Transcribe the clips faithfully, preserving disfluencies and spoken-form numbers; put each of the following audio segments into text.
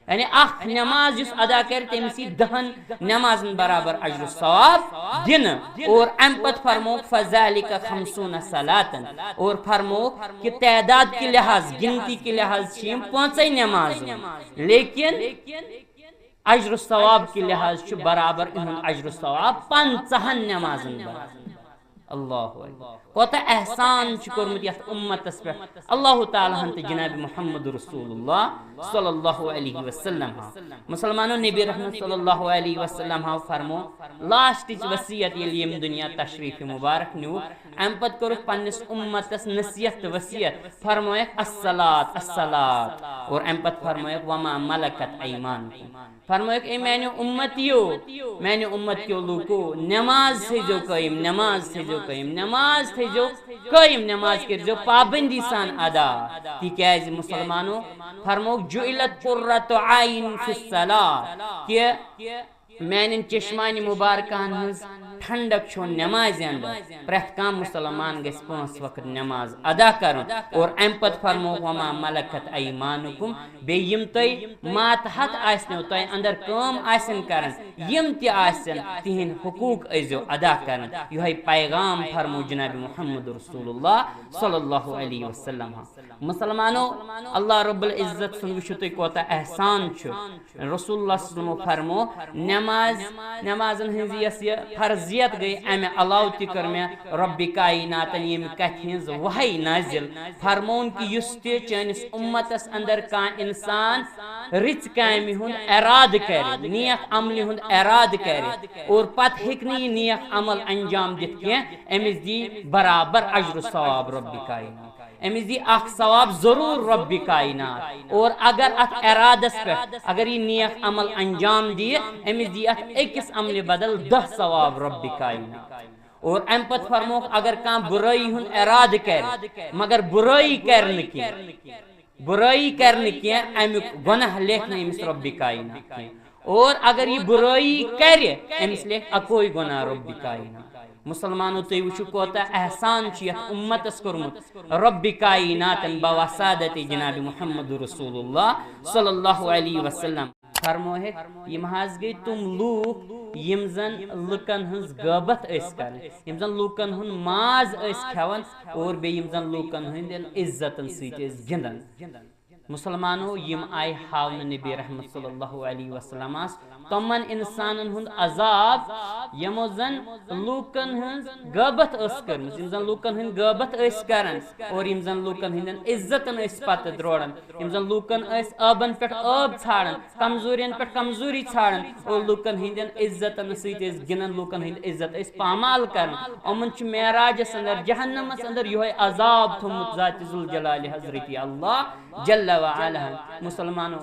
یعنی اکھ نماز یُس ادا کرِ، تٔمِس یی دہن نمازن برابر اجر و ثواب دِنہٕ۔ اور امہِ پتہٕ فرمووُکھ، فذلک خمسون صلاتن، اور فرمووُکھ کہ تعداد کہِ لحاظ، گنتی کہِ لحاظ چھِ یِم پانٛژے نمازٕ، لیکن اجر و ثواب کہِ لحاظ چھُ برابر یِہُنٛد اجر و ثواب پنٛژاہن نمازن برابر۔ اللہ اکبر۔ کوتاہ احسان چھُ کوٚرمُت یتھ امتس پٮ۪ٹھ اللہ تعالیٰ ہن تہٕ جناب محمد رسول اللہ صلی اللہ علیہ وسلم ہا۔ مسلمانو، نبی رحمت صلی اللہ علیہ وسلم ہا فرمو، لاسٹٕچ وصیت ییٚلہِ ییٚمہِ دُنیا تشریف مبارک نیوٗکھ، امہِ پتہٕ کوٚرُکھ پننِس امتس نصیحت تہٕ وصیت، فرمٲیکھ، الصلاۃ، الصلاۃ، اور امہِ پتہٕ فرمٲیکھ، وما ملکت ایمانکم۔ فرمٲیکھ، اے میانیو امتیو، میانیو امت کیو لوٗکو، نماز تھٲیزیو قٲیِم، نماز تھٲیزیو قٲیِم، نماز تھٲیزیو قٲیِم، نماز کٔرزیو پابندی سان ادا۔ تِکیازِ مسلمانو، فرمووُکھ، جعلت قرۃ عین فی الصلاۃ، کہ میانٮ۪ن چشمانِ مبارکن ہٕنٛز ٹھنڈک چھو نمازِ اندر۔ پرٛٮ۪تھ کانٛہہ مسلمان گژھِ پانٛژھ وقت نماز ادا کرُن۔ اور امہِ پتہٕ فرمووُکھ، وما ملکت ایمانکم، بیٚیہِ یِم تۄہہِ ماتحت آسنو، تۄہہِ اندر کٲم آسن کران، یِم تہِ آسن، تِہنٛدۍ حقوق ٲسۍزیو ادا کران۔ یِہوٚے پیغام فرمو جناب محمد رسول اللہ صلی اللہ علیہ وسلم۔ مسلمانو، اللہ رب العزت سُنٛد وٕچھِو تُہۍ کوتاہ احسان چھُ۔ رسول اللہ صلی اللہ علیہ وسلم فرمو، نماز، نمازن ہٕنٛز یۄس یہِ فرضیت گٔے، امہِ علاوٕ تہِ کٔر مےٚ رۄبِ کایناتن ییٚمہِ کتھِ ہٕنٛز وحی نازل، فرمووُن کہِ یُس تہِ چٲنِس اُمتس اندر کانٛہہ انسان رٕژ کامہِ ہُنٛد ارادٕ کرِ، نیک عملہِ ہُنٛد ارادٕ کرِ، اور پتہٕ ہیٚکہِ نہٕ یہِ نیک عمل انجام دِتھ کینٛہہ، أمِس دی برابر اجر و ثواب رۄبِ کاینات۔ أمِس دی اکھ ثواب ضروٗر رۄبِ کاینات۔ اور اگر اتھ ارادس پٮ۪ٹھ، اگر یہِ نیک عمل انجام دِیہِ، أمِس دی اتھ أکِس عملہِ بدل دَہ ثواب رۄبِ کاینات۔ اور امہِ پتہٕ فرمووُکھ، اگر کانٛہہ بُرٲیی ہُنٛد ارادٕ کرِ، مگر بُرٲیی کرِ نہٕ کینٛہہ، بُرٲیی کرِ نہٕ کینٛہہ، امیُک گۄناہ لیکھِ نہٕ أمِس رۄبِ کاینات کینٛہہ۔ اور اگر یہِ بُرٲیی کرِ، أمِس لیکھِ اکوے گۄناہ رۄبِ کاینات۔ مسلمانو، تُہۍ وٕچھِو کوتاہ احسان چھُ یتھ اُمتس کوٚرمُت رۄبِ کایناتن بواسطت جناب محمد رسول اللہ صلی اللہ علیہ وسلم۔ فرموہکھ، یِم حظ گٔے تِم لوٗکھ یِم زن لُکن ہٕنٛز غٲبت ٲسۍ کران، یِم زن لوٗکن ہُنٛد ماز ٲسۍ کھٮ۪وان، اور بیٚیہِ یِم زن لوٗکن ہٕنٛدٮ۪ن عزتن سۭتۍ ٲسۍ گِنٛدان۔ مسلمانو، یِم آیہِ ہاونہٕ نبی رحمت صلی اللہ علیہ وسلمس تِمن انسانن ہُنٛد عذاب، یِمو زن لوٗکن ہٕنٛز غٲبت ٲس کٔرمٕژ، یِم زن لوٗکن ہٕنٛدۍ غٲبت ٲسۍ کران اور یِم زن لوٗکن ہٕنٛدٮ۪ن عزتن ٲسۍ پتہٕ دروڑان، یِم زن لوٗکن ٲسۍ ٲبن پٮ۪ٹھ ٲب ژھانڈان، کمزورین پٮ۪ٹھ کمزوری ژھانڈان اور لوٗکن ہٕنٛدٮ۪ن عزتن سۭتۍ ٲسۍ گِنٛدان، لوٗکن ہٕنٛدۍ عزت ٲسۍ پامال کران۔ یِمن چھُ معراجس اندر، جہنمس اندر یِہوٚے عذاب تھوٚومُت ذاتِ ذوالجلالِ حضرتِ اللہ جل و علا۔ مسلمانو،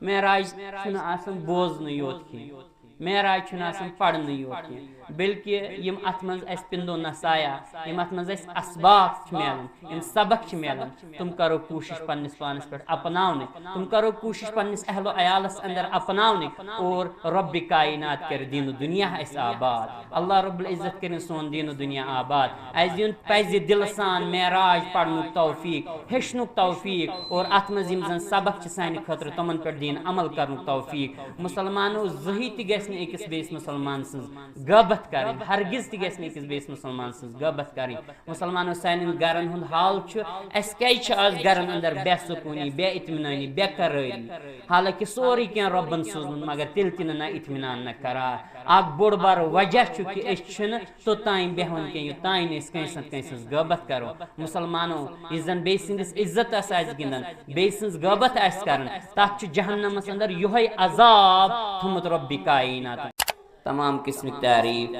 معراج چھُنہٕ آسان بوزنہٕ یوت کینٛہہ، معراج چھُنہٕ آسان پرنہٕ یوت کینٛہہ، بلکہِ یِم اتھ منٛز اسہِ پِندو نسایا، یِم اتھ منٛز اسہِ اسباق چھِ میلان، یِم سبق چھِ میلان، تِم کرو کوٗشش پننِس پانس پٮ۪ٹھ اپناونٕچ، تِم کرو کوٗشش پننِس اہل و عیالس اندر اپناونٕچ، اور رۄبِ کاینات کرِ دیٖن و دُنیا اسہِ آباد۔ اللہ رب العزت کٔرِن سون دیٖن و دُنیا آباد۔ اسہِ دیُن پزِ دِلہٕ سان معراج پرنُک توفیق، ہیٚچھنُک توفیق، اور اتھ منٛز یِم زن سبق چھِ سانہِ خٲطرٕ، تِمن پٮ۪ٹھ دیٖن عمل کرنُک توفیق۔ مسلمانو، زٕہٕے تہِ گژھِ نہٕ أکِس بیٚیِس مسلمان سٕنٛز غٲبت کرٕنۍ، ہرگز تہِ گژھِ نہٕ أکِس بیٚیِس مسلمان سٕنٛز غٲبت کرٕنۍ۔ مسلمانو، سانٮ۪ن گرن ہُنٛد حال چھُ، اسہِ کیازِ چھِ آز گرن اندر بے سکوٗنی، بے اطمینانی، بے قرٲری؟ حالانکہ سورُے کینٛہہ رۄبن سوٗزمُت، مگر تیٚلہِ تہِ نہٕ نہ اطمینان نہ قرار۔ اکھ بوٚڑ بار وجہ چھُ کہِ أسۍ چھِنہٕ توٚتام بیٚہوان کینٛہہ، یوٚتام نہٕ أسۍ کٲنٛسہِ نتہٕ کٲنٛسہِ ہٕنٛز غٲبت کرو۔ مسلمانو، یُس زن بیٚیہِ سٕنٛدِس عزتس آسہِ گِنٛدان، بیٚیہِ سٕنٛز غٲبت آسہِ کران، تتھ چھُ جہنمس اندر یِہوٚے عذاب تھوٚومُت رۄبِ کایناتن۔ تمام قسمٕکۍ تعریٖف،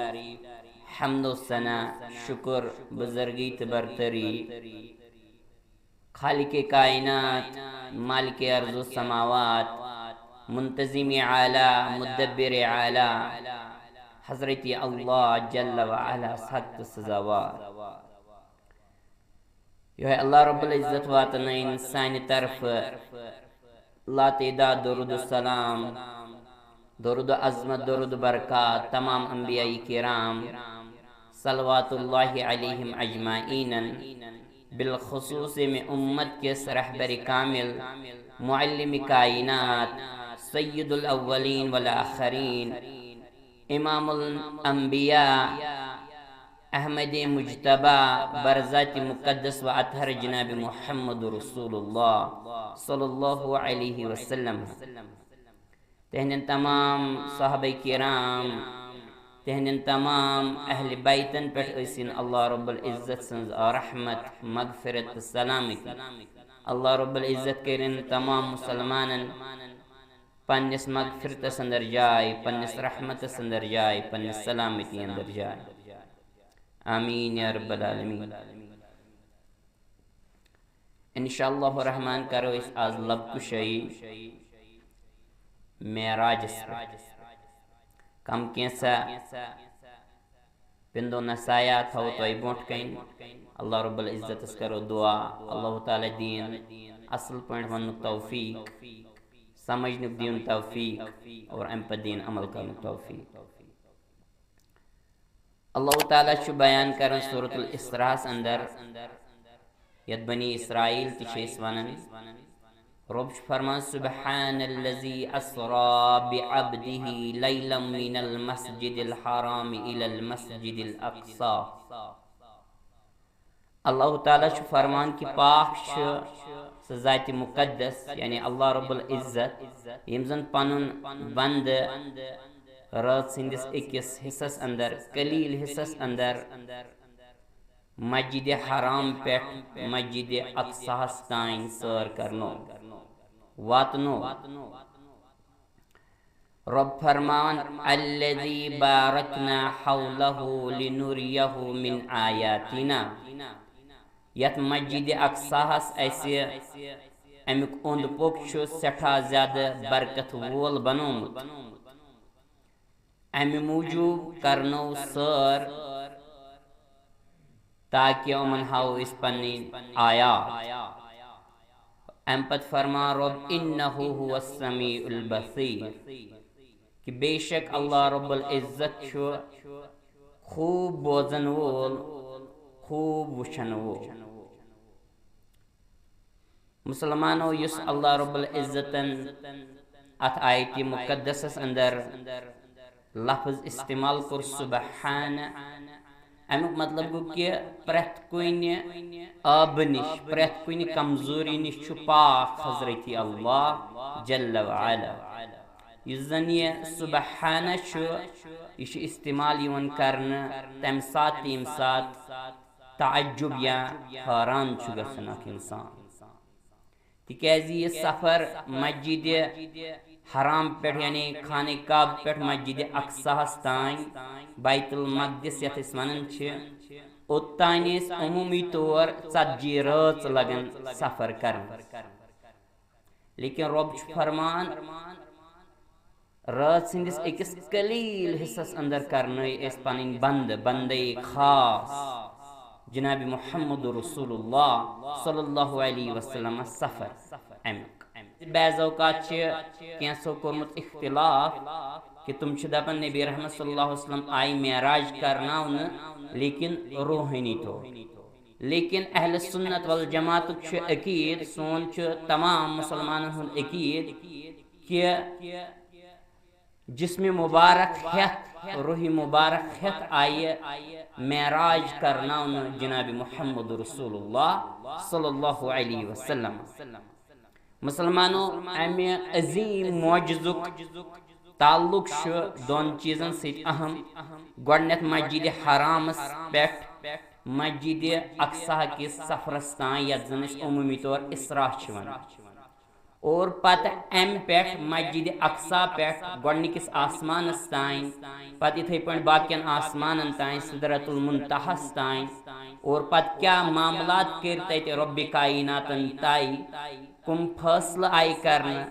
حمد و ثنا، شُکر، بُزرگی تہٕ برتری خالقِ کائنات، مالکِ ارض و سماوات، منتظمِ اعلیٰ، مدبرِ اعلیٰ، حضرتِ اللہ جل و علا سخت سزاوار۔ یِہوٚے اللہ رب العزت واتنٲیِن سانہِ طرفہٕ لاتعداد درود و سلام، درود و عظمت، درود و برکات تمام انبیاء کرام، صلوات اللہ علیہم اجمعینن، بالخصوص مےٚ امت کِس رہبر کامل، معلم کائنات، سید الاولین والآخرین، امام الانبیاء، احمد مجتبی، برذات مقدس و اطہر جناب محمد رسول اللہ صلی اللہ علیہ وسلم، تہندٮ۪ن تمام صحابہ کرام، تہندٮ۪ن تمام اہل بیتن پٮ۪ٹھ ٲسِن اللہ رب العزت سٕنٛز رحمت، مغفرت تہٕ سلامتی۔ اللہ رب العزت کٔرِن تمام مسلمانن پننِس مغفرتس اندر جاے، پننِس رحمتس اندر جاے، پننِس سلامتی اندر جاے۔ آمین یا رب العالمین۔ انشاءاللہ الرحمن کرو أسۍ آز لب کشائی معراجس پٮ۪ٹھ۔ کم کینٛژھا پندو نصایا تھاوو تۄہہِ برونٛٹھ کَنۍ۔ اللہ رب العزتس کرو دعا، اللہ تعالیٰ دِیِن اصل پٲٹھۍ وننُک توفیق، سمجھنُک دِیِن توفیق اور امہِ پتہٕ دِیِن عمل کرنُک توفیق۔ اللہ تعالیٰ چھُ بیان کران سورۃ الاسراء ہس اندر، یتھ بنی اسرائیل تہِ چھِ أسۍ ونان۔ رب چھُ فرمان، سبحان الذی اسرا بعبدہ لیلا من المسجد الحرام الی المسجد الاقصی۔ اللہ تعالیٰ چھُ فرمان کہِ پاک چھُ سُہ ذاتِ مقدس، یعنی اللہ رب العزت، ییٚمۍ زن پنُن بندٕ رٲژ ہٕنٛدِس أکِس حصس اندر، قلیل حصس اندر، مسجد حرام پٮ۪ٹھ مسجد اقصاہس تام سٲر کرنو، واتنو۔ رب فرمان، الذی بارکنا حولہ لنریہ من آیاتنا، یتھ مسجد اقصاہس اسہِ امیُک اوٚنٛد پوٚک چھُ سٮ۪ٹھاہ زیادٕ برکت وول بنومُت۔ امہِ موٗجوٗب کرنو سٲر تاکہ یِمن ہاوو أسۍ پنٕنۍ آیات۔ امہِ پتہٕ فرمان رب، انہ هو السمیع البصیر، کہ بے شک اللہ رب العزت چھُ خوب بوزن وول، خوب وٕچھن وول۔ مسلمانو، یُس اللہ رب العزتن اتھ آیتِ مقدسس اندر لفظ استعمال کوٚر سبحانہ، امیُک مطلب گوٚو کہِ پرٛٮ۪تھ کُنہِ عٲبہٕ نِش، پرٛٮ۪تھ کُنہِ کمزوری نِش چھُ پاک حضرت اللہ جل وعلا۔ یُس زن یہِ سبحانہ چھُ، یہِ چھُ استعمال یِوان کرنہٕ تمہِ ساتہٕ، ییٚمہِ ساتہٕ تعجب یا حٲران چھُ گژھان اکھ انسان۔ تِکیازِ یہِ سفر مسجد حرام پٮ۪ٹھ، یعنی خانہ کعبہ پٮ۪ٹھ مسجد اقصاہس تام، بیت المقدس یتھ أسۍ ونان چھِ، اوٚتام ٲسۍ عموٗمی طور ژتجی رٲژ لگان سفر کرنس۔ لیکن رب چھُ فرمان، رٲژ ہٕنٛدِس أکِس قلیل حصس اندر کرنٲے أسۍ پنٕنۍ بندٕ، بندے خاص جناب محمد رسول اللہ صلی اللہ علیہ وسلم سفر امیُک۔ بعض اوقات چھِ کینٛژھو کوٚرمُت اختلاف کہ تِم چھِ دپان نبی رحمت صلی اللہ علیہ وسلم آیہِ معراج کرناونہٕ لیکن روحٲنی طور۔ لیکن اہل سنت والجماعتُک چھُ عقیٖد، سون چھُ تمام مسلمانن ہُنٛد عقیٖد کہ جسم مبارک ہیتھ، روح مبارک ہیتھ آیہِ معراج کرناونہٕ جناب محمد رسول اللہ صلی اللہ علیہ وسلم۔ مسلمانو، امہِ عظیم معجزُک تعلق چھُ دۄن چیٖزن سۭتۍ اہم۔ گۄڈٕنیتھ مسجد حرامس پٮ۪ٹھ مسجد اقصی کِس سفرس تام، یتھ زن أسۍ عموٗمی طور اسراء چھِ ونان۔ اور پتہٕ امہِ پٮ۪ٹھ مسجد اقصی پٮ۪ٹھ گۄڈٕنِکِس آسمانس تام، پتہٕ یِتھے پٲٹھۍ باقین آسمانن تام، سدرۃ المنتہاہس تام۔ اور پتہٕ کیٛاہ معاملات کٔرۍ تتہِ رۄبِ کائناتن طے، کم فٲصلہٕ آیہِ کرنہٕ،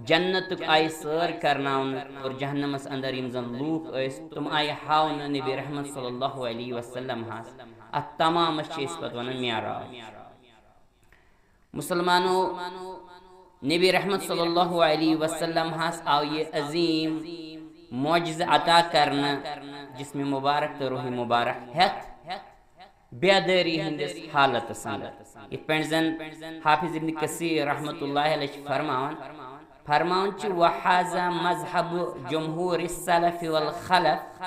جنتُک آیہِ سٲر کرناونہٕ، اور جہنمس اندر یِم زن لوٗکھ ٲسۍ، تِم آیہِ ہاونہٕ نبی رحمت صلی اللہ علیہ وسلم ہس۔ اتھ تمامس چھِ أسۍ پتہٕ ونان معراج۔ مسلمانو، نبی رحمت صلی اللہ علیہ وسلم ہس آو یہِ عظیم معجزٕ عطا کرنہٕ، جسم مبارک تہٕ روح مبارک ہیتھ۔ بیدٲری ہٕنٛدِس حالتس اندر۔ یِتھ پٲٹھۍ زن حافظ ابن کثیر رحمۃ اللہ علیہ چھِ فرماوان، فرماوان چھِ، "وهذا مذهب جمهور السلف والخلف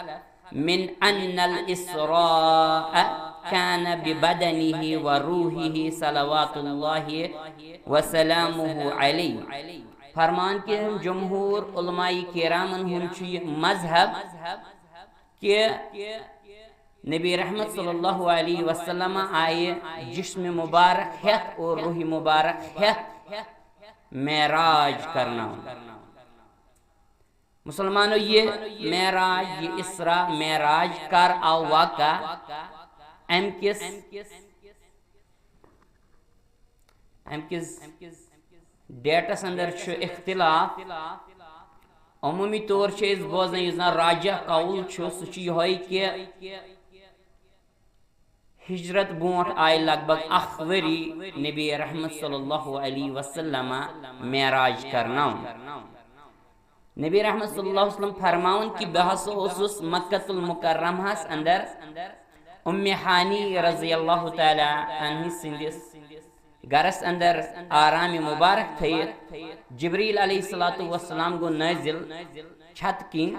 من أن الإسراء كان ببدنه وروحه صلوات الله وسلامه عليه۔" فرمان کہِ جمہور علماء کرامن ہُنٛد چھُ یہِ مذہب کہِ نبی رحمت صلی اللہ علیہ وسلم آیہِ جسم مبارک ہٮ۪تھ اور روح مبارک ہٮ۪تھ معراج کرناونہٕ۔ مسلمانو، یہِ معراج، یہِ اسراء معراج کر آو واقع؟ امہِ کِس، امہِ کِس ڈیٹس اندر چھُ اختلاف۔ عمومی طور چھِ أسۍ بوزان، یُس زن راجح قول چھُ، سُہ چھُ یِہوٚے کہِ ہجرت برونٹھ آیہِ لگ بگ اکھ ؤری نبی رحمت صلی اللہ علیہ وسلم معراج کرناونہٕ۔ نبی رحمت صلی اللہ علیہ وسلم فرماوان کہِ بہٕ ہسا اوسُس مکۃ المکرمہس اندر ام ہانی رضی اللہ تعالی عنہ سٕنٛدِس گرس اندر آرام مبارک تھٲیِتھ۔ جبریل علیہ الصلوۃ والسلام گوٚو نٲزِل چھت کِنۍ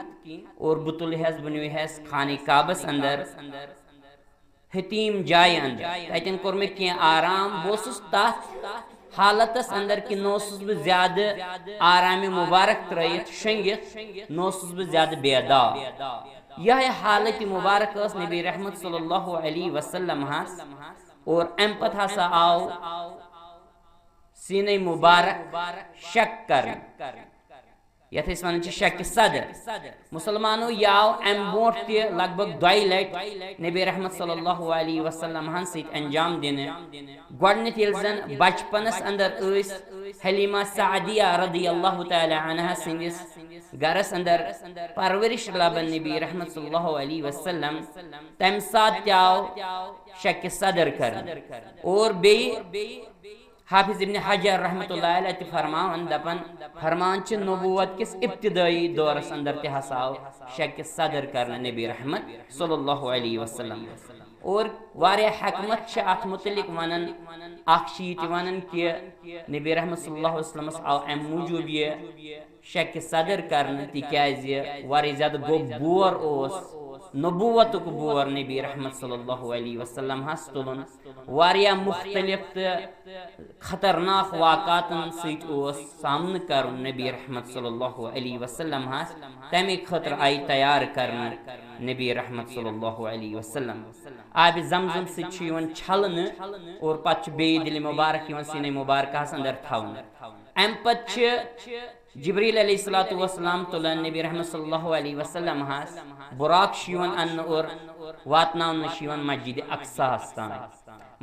اور بہٕ تُلہس، بہٕ نیوہس خانہ کعبس اندر حتیم جایہِ اندر۔ تتٮ۪ن کوٚر مےٚ کینٛہہ آرام۔ بہٕ اوسُس تتھ حالتس اندر کہِ نہ اوسُس بہٕ زیادٕ آرام مبارک ترٲیِتھ شۄنگِتھ، نہ اوسُس بہٕ زیادٕ بیدار۔ یہے حالت مبارک ٲس نبی رحمت صلی اللہ علیہ وسلم ہس۔ اور امہِ پتہٕ ہسا آو سینے مبارک شک کرنہٕ، یتھ أسۍ ونان چھِ شک صدر۔ مسلمانو، یہِ آو امہِ برونٹھ تہِ لگ بگ دۄیہِ لٹہِ نبی رحمت صلی اللہ علیہ وسلم ہن سۭتۍ انجام دِنہٕ۔ گۄڈنیتھ ییٚلہِ زن بچپنس اندر ٲسۍ حلیمہ سعدیہ رضی اللہ تعالی عنہا سٕنٛدِس گرس اندر پرورش لبن نبی رحمت صلی اللہ علیہ وسلم، تمہِ ساتہٕ تہِ آو شک صدر کرنہٕ۔ اور بیٚیہِ حافظ ابن حجر رحمۃ اللہ علیہ تہِ فرماوان، دپان، فرمان چھِ نبوت کِس ابتدٲئی دورس اندر تہِ ہسا آو شک صدر کرنہٕ نبی رحمت صلی اللہ علیہ وسلم۔ اور واریاہ حکمت چھِ اتھ متعلق ونان۔ اکھ چھِ یہِ تہِ ونان کہِ نبی رحمت صلی اللہ علیہ وسلمس آو امہِ موٗجوٗب یہِ شک صدر کرنہٕ، تِکیازِ واریاہ زیادٕ گوٚب بور اوس نبوتُک بور نبی رحمت صلی اللہ علیہ وسلم ہس تُلُن۔ واریاہ مختلف تہٕ خطرناک واقعاتن سۭتۍ اوس سامنہٕ کرُن نبی رحمت صلی اللہ علیہ وسلم ہس۔ تمے خٲطرٕ آیہِ تیار کرنہٕ نبی رحمت صلی اللہ علیہ وسلم۔ آبِ زمزم سۭتۍ چھُ یِوان چھلنہٕ اور پتہٕ چھُ بیٚیہِ دِلہِ مبارک یِوان سینے مبارکہس اندر تھاونہٕ۔ امہِ پتہٕ چھِ جبریل علیہ الصلوۃ والسلام تُلان نبی رحمت صلی اللہ علیہ وسلم ہس، براق چھُ یِوان اننہٕ اور واتناونہٕ چھُ یِوان مسجد اقصاہس تام۔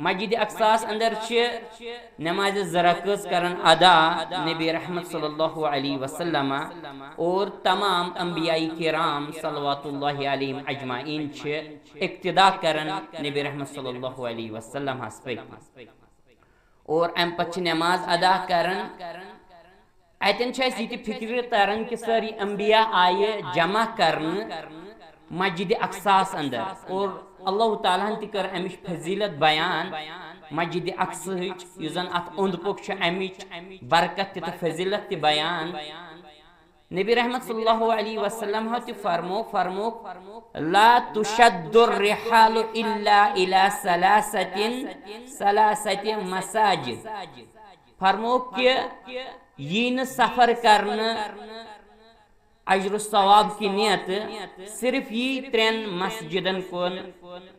مسجد اقصاہس اندر چھِ نمازِ زٕ رکٲژ کران ادا نبی رحمت صلی اللہ علیہ وسلم، اور تمام انبیاء کرام صلوات اللہ علیہم اجمعین چھِ اقتدا کران نبی رحمت صلی اللہ علیہ وسلم ہس پٔتۍ۔ اور امہِ پتہٕ چھِ نماز ادا کران۔ اتٮ۪ن چھُ اسہِ یہِ تہِ فکرِ تران کہِ سٲری انبیاء آیہِ جمع کرنہٕ مسجد اقصاہس اندر، اور اللہ تعالیٰ ہن تہِ کٔر امِچ فضیلت بیان مسجد اقصاہٕچ، یُس زن اتھ اوٚنٛد پوٚک چھُ، امِچ برکت تہِ تہٕ فضیلت تہِ بیان۔ نبی رحمت صلی اللہ علیہ وسلم ہو تہِ فرمو، فرمو، "لا تشد الرحال الا الى ثلاثة، ثلاثة مساجد۔" فرمو کہ یی نہٕ سفر کرنہٕ اجر و ثواب کی نیت، صرف یی ترٛٮ۪ن مسجدن کُن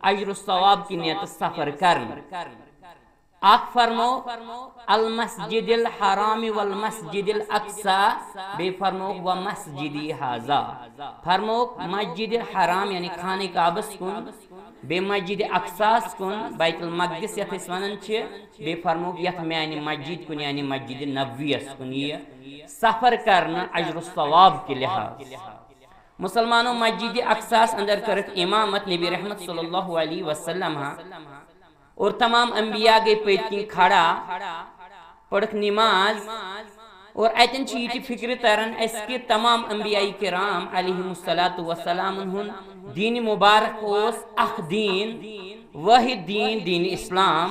اجر و ثواب کی نیت سفر کرنہٕ۔ اکھ فرمو المسجد الحرام والمسجد الاقصی، بیٚیہِ فرموکھ ومسجدی ھذا۔ فرموکھ مسجد حرام یعنی خانہ کعبس کُن، بیٚیہِ مسجد اقصاہس کُن، بیت المقدس یتھ أسۍ ونان چھِ، بیٚیہِ فرموکھ یتھ میانہِ مسجد کُن یعنی مسجد نبویس کُن یہِ سفر کرنہٕ اجر و ثواب کہِ لحاظ۔ مسلمانو، مسجد اقصاہس اندر کٔرٕکھ امامت نبی رحمت صلی اللہ علیہ وسلم ہا، اور تمام انبیاء گٔے پٔتۍ کِنۍ کھڑا، پٔرٕکھ نماز۔ اور اتٮ۪ن چھِ یہِ تہِ فکرِ تران اسہِ کہِ تمام انبیاء کرام علیہم الصلوۃ والسلامن ہُنٛد دین مبارک اوس اکھ دین، واحد دین، دین اسلام،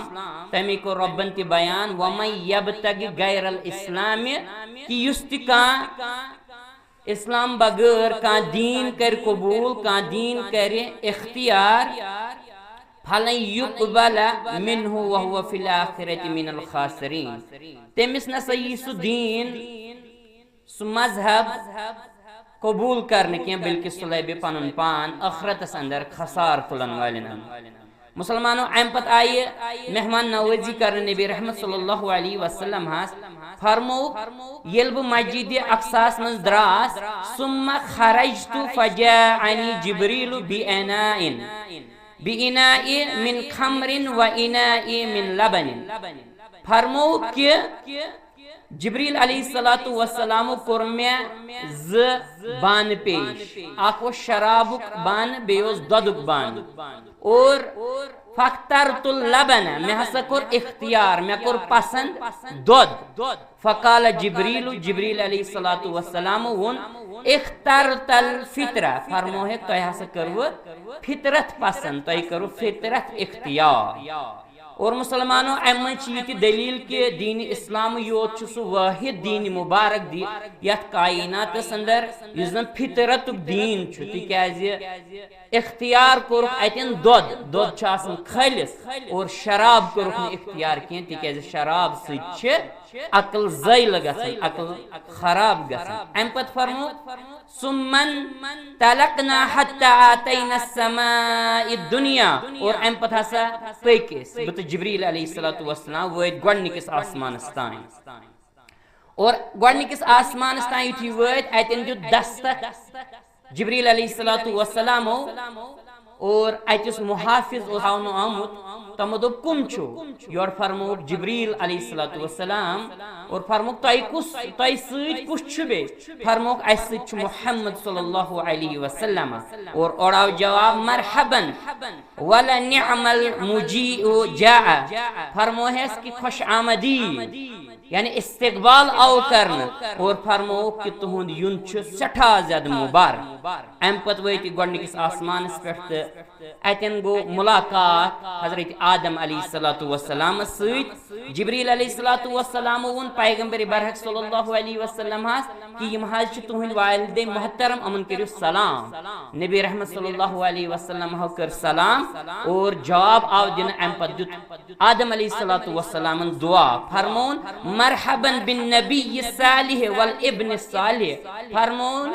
تمی کوٚر رۄبن تہِ بیان، ومن یبتغ غیر الاسلام، کہِ یُس تہِ کانٛہہ اسلام بغٲر کانٛہہ دین کرِ قبول، کانٛہہ دین کرِ اختیار، فلن یقبل منہ وہو فی الآخرۃ من الخاسرین، تٔمِس نسا یی سُہ دین، سُہ مذہب قبول کرنہٕ کینٛہہ، بلکہِ سُہ لبہِ پنُن پان ٲخرتس اندر خسار تُلن والٮ۪ن اندر۔ مسلمانو، امہِ پتہٕ آیہِ مہمان نوازی کرنہٕ نبی رحمت صلی اللہ علیہ وسلم ہس۔ فرمووُکھ، ییٚلہِ بہٕ مسجد اقصاہس منٛز دراس، ثم خرجت فجاءنی جبریل باناء، باناء من خمر و اناء من لبن۔ فرمووُکھ کہِ جبریل علیہ الصلوۃ والسلام کوٚر مےٚ زٕ بانہٕ پیش، اکھ اوس شرابُک بانہٕ، بیٚیہِ اوس دۄدُک بانہٕ۔ اور فاخترت اللبن، مےٚ ہسا کوٚر اختیار، مےٚ کوٚر پسند دۄد۔ فقال جبریل، جبریل علیہ الصلوۃ والسلام ووٚن، اخترت الفطرہ، فرموو ہے، تۄہہِ ہسا کٔروٕ فطرت پسند، تۄہہِ کٔروٕ فطرت اختیار۔ اور مسلمانو، امہِ منٛز چھِ یہِ تہِ دلیل کہِ دین اسلام یوت چھُ سُہ واحد دین مبارک دی یتھ کائناتس اندر، یُس زن فطرتُک دین چھُ، تِکیازِ اختیار کوٚرُکھ اتٮ۪ن دۄد۔ دۄد چھُ آسان خٲلص، اور شراب کوٚرُکھ نہٕ اختیار کینٛہہ، تِکیازِ شراب سۭتۍ چھِ عقل زٲیلہٕ گژھان، عقل خراب گژھان۔ امہِ پتہٕ فرموو، ثم انطلقنا حتى اتینا السماء الدنيا، اور امہِ پتہٕ ہسا پٔکۍ أسۍ، بہٕ تہٕ جبریل علیہ الصلوۃ والسلام وٲتۍ گۄڈٕنِکِس آسمانس تام۔ اور گۄڈٕنِکِس آسمانس تام یُتھُے وٲتۍ، اتٮ۪ن دیُت دستک جبریل علیہ الصلوۃ والسلامو، اور اتہِ یُس محافظ اوس تھاونہٕ آمُت، تِمو دوٚپ، کم چھُو؟ یورٕ فرمووُکھ جبریل علیہ الصلوۃ والسلام، اور فرمووُکھ، تۄہہِ کُس، تۄہہِ سۭتۍ کُس چھُ بیٚیہِ؟ فرمووُکھ، اسہِ سۭتۍ چھُ محمد صلی اللہ علیہ وسلم۔ اور اورٕ آو جواب، مرحبا، ولنعم المجیء جاء۔ فرموو ہس کہِ خوش آمدید، یعنی استقبال آو کرنہٕ، اور فرمووُکھ کہِ تُہُنٛد یُن چھُ سٮ۪ٹھاہ زیادٕ مبارک۔ امہِ پتہٕ وٲتۍ یہِ گۄڈٕنِکِس آسمانس پٮ۪ٹھ تہٕ اتٮ۪ن گوٚو ملاقات حضرت آدم علیہ الصلوۃ والسلامس سۭتۍ۔ جبریل علیہ الصلوۃ والسلام ووٚن پیغمبر برحق صلی اللہ علیہ وسلم ہس کہِ یِم حظ چھِ تُہٕنٛدۍ والد محترم، یِمن کٔرِو سلام۔ نبی رحمت صلی اللہ علیہ وسلم ہو کٔر سلام اور جواب آو دِنہٕ۔ امہِ پتہٕ دیُت آدم علیہ الصلوۃ والسلامن دعا، فرمووُن، مرحبا بالنبی الصالح والابن الصالح، فرمووُن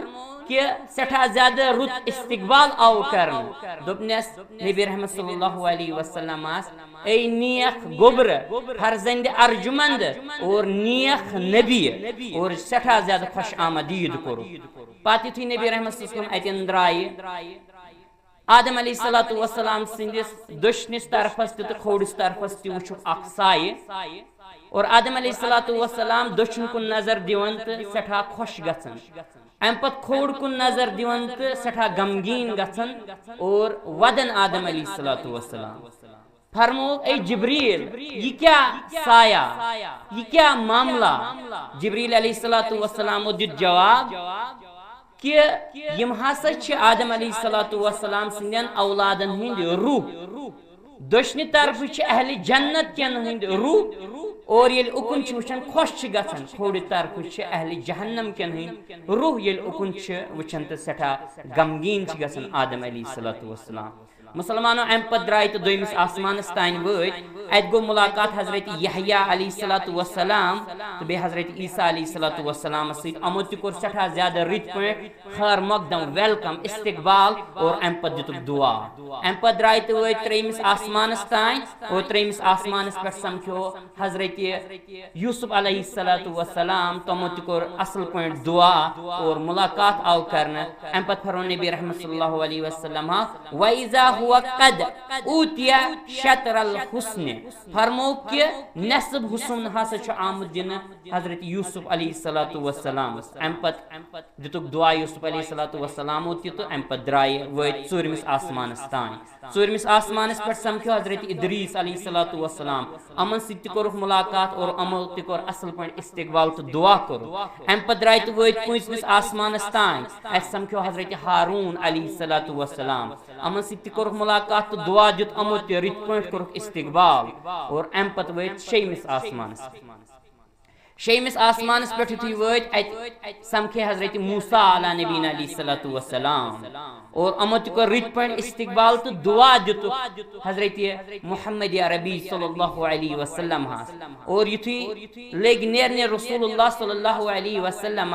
کہِ سٮ۪ٹھاہ زیادٕ رُت استقبال آو کرنہٕ۔ دوٚپنس، نبی رحمت صلی اللہ علیہ وسلم آس، اے نیک گوٚبرٕ، فرزند ارجمند اور نیک نبی، اور سٮ۪ٹھاہ زیادٕ خوش آمدید کوٚرُکھ۔ پتہٕ یُتھُے نبی رحمت صلی اللہ علیہ وسلم اتٮ۪ن درٛایہِ، آدم علیہ الصلوۃ والسلام سٕنٛدِس دٔچھنِس طرفس تہِ تہٕ کھوورِس طرفس تہِ وُچھُکھ اکھ سایہِ۔ اور آدم علیہ الصلوۃ والسلام دٔچھُن کُن نظر دِوان تہٕ سٮ۪ٹھاہ خۄش گژھان۔ امہِ پتہٕ کھووُر کُن نظر دِوان تہٕ سٮ۪ٹھاہ غمگیٖن گژھان اور ودان آدم علیہ الصلوۃ والسلام۔ فرمووُکھ، اے جبریل، یہِ کیٛاہ سایہ؟ یہِ کیٛاہ معاملہ؟ جبریل علیہ الصلوۃ والسلامو دیُت جواب، کہ یِم ہسا چھِ آدم علیہ الصلوۃ والسلام سٕنٛدٮ۪ن اولادن ہٕنٛدۍ روح۔ دٔچھنہِ طرفہٕ چھِ اہلِ جنت کٮ۪ن ہٕنٛدۍ روح، اور ییٚلہِ اُکُن چھِ وٕچھان، خۄش چھِ گژھان۔ کھوورِ طرفہٕ چھِ اہلِ جہنم کٮ۪ن ہٕنٛدۍ روح، ییٚلہِ اُکُن چھِ وٕچھان تہٕ سٮ۪ٹھاہ غمگیٖن چھِ گژھان آدم علیہ الصلوۃ والسلام۔ مسلمانو، امہِ پتہٕ درٛاے تہٕ دوٚیمِس آسمانس تانۍ وٲتۍ۔ اتہِ گوٚو ملاقات حضرت یحییٰ علیہ الصلوۃ والسلام تہٕ بیٚیہِ حضرت عیسیٰ علیہ الصلوۃ والسلامس سۭتۍ۔ یِمو تہِ کوٚر سٮ۪ٹھاہ زیادٕ رٕتۍ پٲٹھۍ خیر مقدم، ویلکم، استقبال، اور امہِ پتہٕ دِتُکھ دعا۔ امہِ پتہٕ درٛاے تہٕ وٲتۍ ترٛیٚیمِس آسمانس تانۍ، اور ترٛیٚیمِس آسمانس پٮ۪ٹھ سمکھیو حضرت یوسف علیہ الصلوۃ والسلام، تِمو تہِ کوٚر اصل پٲٹھۍ دعا اور ملاقات آو کرنہٕ۔ امہِ پتہٕ فرموو نبی رحمت صلی اللہ علیہ وسلم، وَإِذَا هُوَ قَدْ أُوتِيَ شَطْرَ الْحُسْنِ، فرموو کہ نصف حسن ہسا چھُ آمُت دِنہٕ حضرت یوسف علیہ الصلوۃ والسلامس۔ امہِ پتہٕ دِتُکھ دعا یوسف علیہ الصلوۃ والسلامو تہِ تہٕ امہِ پتہٕ درٛایہِ وٲتۍ ژوٗرمِس آسمانس تام۔ ژوٗرمِس آسمانس پٮ۪ٹھ سمکھیو حضرت ادریس علیہ الصلوۃ والسلام۔ یِمن سۭتۍ تہِ کوٚرُکھ ملاقات اور یِمو تہِ کوٚر اصل پٲٹھۍ استقبال تہٕ دعا کوٚرُکھ۔ امہِ پتہٕ درٛاے تہٕ وٲتۍ پٲنٛژمِس آسمانس تام۔ اتہِ سمکھیو حضرت ہارون علیہ الصلوۃ والسلام۔ یِمن سۭتۍ تہِ کوٚرُکھ ملاقات تہٕ دعا دیُت یِمو تہِ، رٕتۍ پٲٹھۍ کوٚرُکھ استقبال۔ اور اَمہِ پتہٕ وٲتۍ شیٚیمِس آسمانس۔ شیٚیمِس آسمانس پٮ۪ٹھ یُتھُے وٲتۍ، اَتہِ سمکھے حضرت موسیٰ علیٰ نبینا علیہ الصلوۃ والسلام۔ اور یِمو تہِ کوٚر رٕتۍ پٲٹھۍ استقبال تہٕ دعا دیُتُکھ حضرت محمد عربی صلی اللہ علیہ وسلم ہس۔ اور یُتھُے لٔگۍ نیرنہِ رسول اللہ صلی اللہ علیہ وسلم،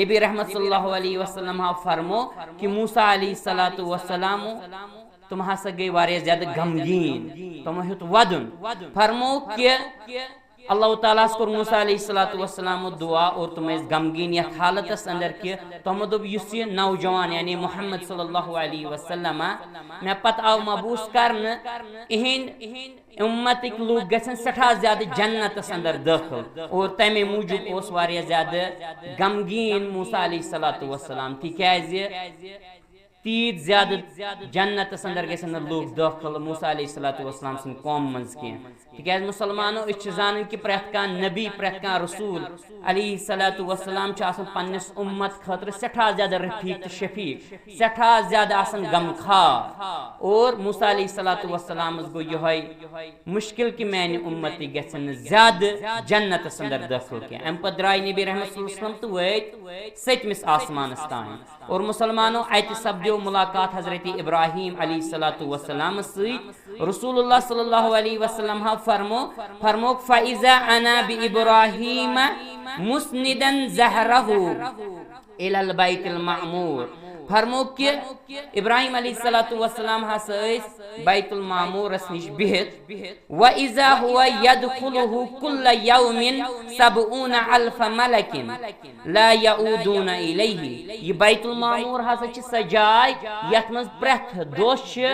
نبی رحمت صلی اللہ علیہ وسلم ہا فرمو کہ موسیٰ علیہ الصلوۃ والسلام، تِم ہسا گٔے واریاہ زیادٕ غمگیٖن، تِمو ہیوٚت وَدُن۔ فرمو کہ اللہ تعالیٰ ہس کوٚر موسیٰ علیہ الصلوۃ والسلام دعا اور تِم ٲسۍ غمگیٖن یتھ حالتس اندر کہ تِمو دوٚپ، یُس یہِ نوجوان یعنی محمد صلی اللہ علیہ وسلم مےٚ پتہٕ آو مبعوث کرنہٕ، اِہِنٛدۍ اُمتٕکۍ لوٗکھ گژھن سٮ۪ٹھاہ زیادٕ جنتس اندر دٲخل۔ اور تمے موٗجوٗب اوس واریاہ زیادٕ غمگیٖن موسیٰ علیہ الصلوۃ والسلام، تِکیازِ تیٖتۍ زیادٕ جنتس اندر گژھن نہٕ لوٗکھ دٲخل موسیٰ علیہ الصلوۃ والسلام سٕنٛدِ قوم منٛز کینٛہہ۔ تِکیازِ مسلمانو، أسۍ چھِ زانان کہِ پرٛٮ۪تھ کانٛہہ نبی، پرٛٮ۪تھ کانٛہہ رسول علیہ الصلوۃ والسلام چھِ آسان پننِس اُمت خٲطرٕ سٮ۪ٹھاہ زیادٕ رفیق تہٕ شفیق، سٮ۪ٹھاہ زیادٕ آسان غمخوار۔ اور موسیٰ علیہ الصلوۃ والسلامس گوٚو یِہوٚے مشکل کہ میانہِ اُمتی گژھن نہٕ زیادٕ جنتس اندر دٲخل کینٛہہ۔ امہِ پتہٕ درٛاے نبی رحمت صلی اللہ علیہ وسلم تہٕ وٲتۍ سٔتمِس آسمانس تام۔ اور مسلمانو، اتہِ سپدیو ملاقات حضرت ابراہیم علیہ الصلوۃ والسلام سۭتۍ۔ رسول اللہ صلی اللہ علیہ وسلم ہا فرمو، فرموک، فَإِذَا أَنَا بِإِبْرَاهِيمَ مُسْنِدًا ظَهْرَهُ إِلَى الْبَيْتِ الْمَعْمُورِ۔ فرموک کہ ابراہیم علیہ الصلوۃ والسلام ہسا ٲسۍ بیت المعمورس نِش بِہِتھ، وَإِذَا هُوَ يَدْخُلُهُ كُلَّ يَوْمٍ سَبْعُونَ أَلْفَ مَلَكٍ لَا يَعُودُونَ إِلَيْهِ۔ یہِ بیت المعمور ہسا چھِ سۄ جاے یتھ منٛز پرٛٮ۪تھ دۄہ چھِ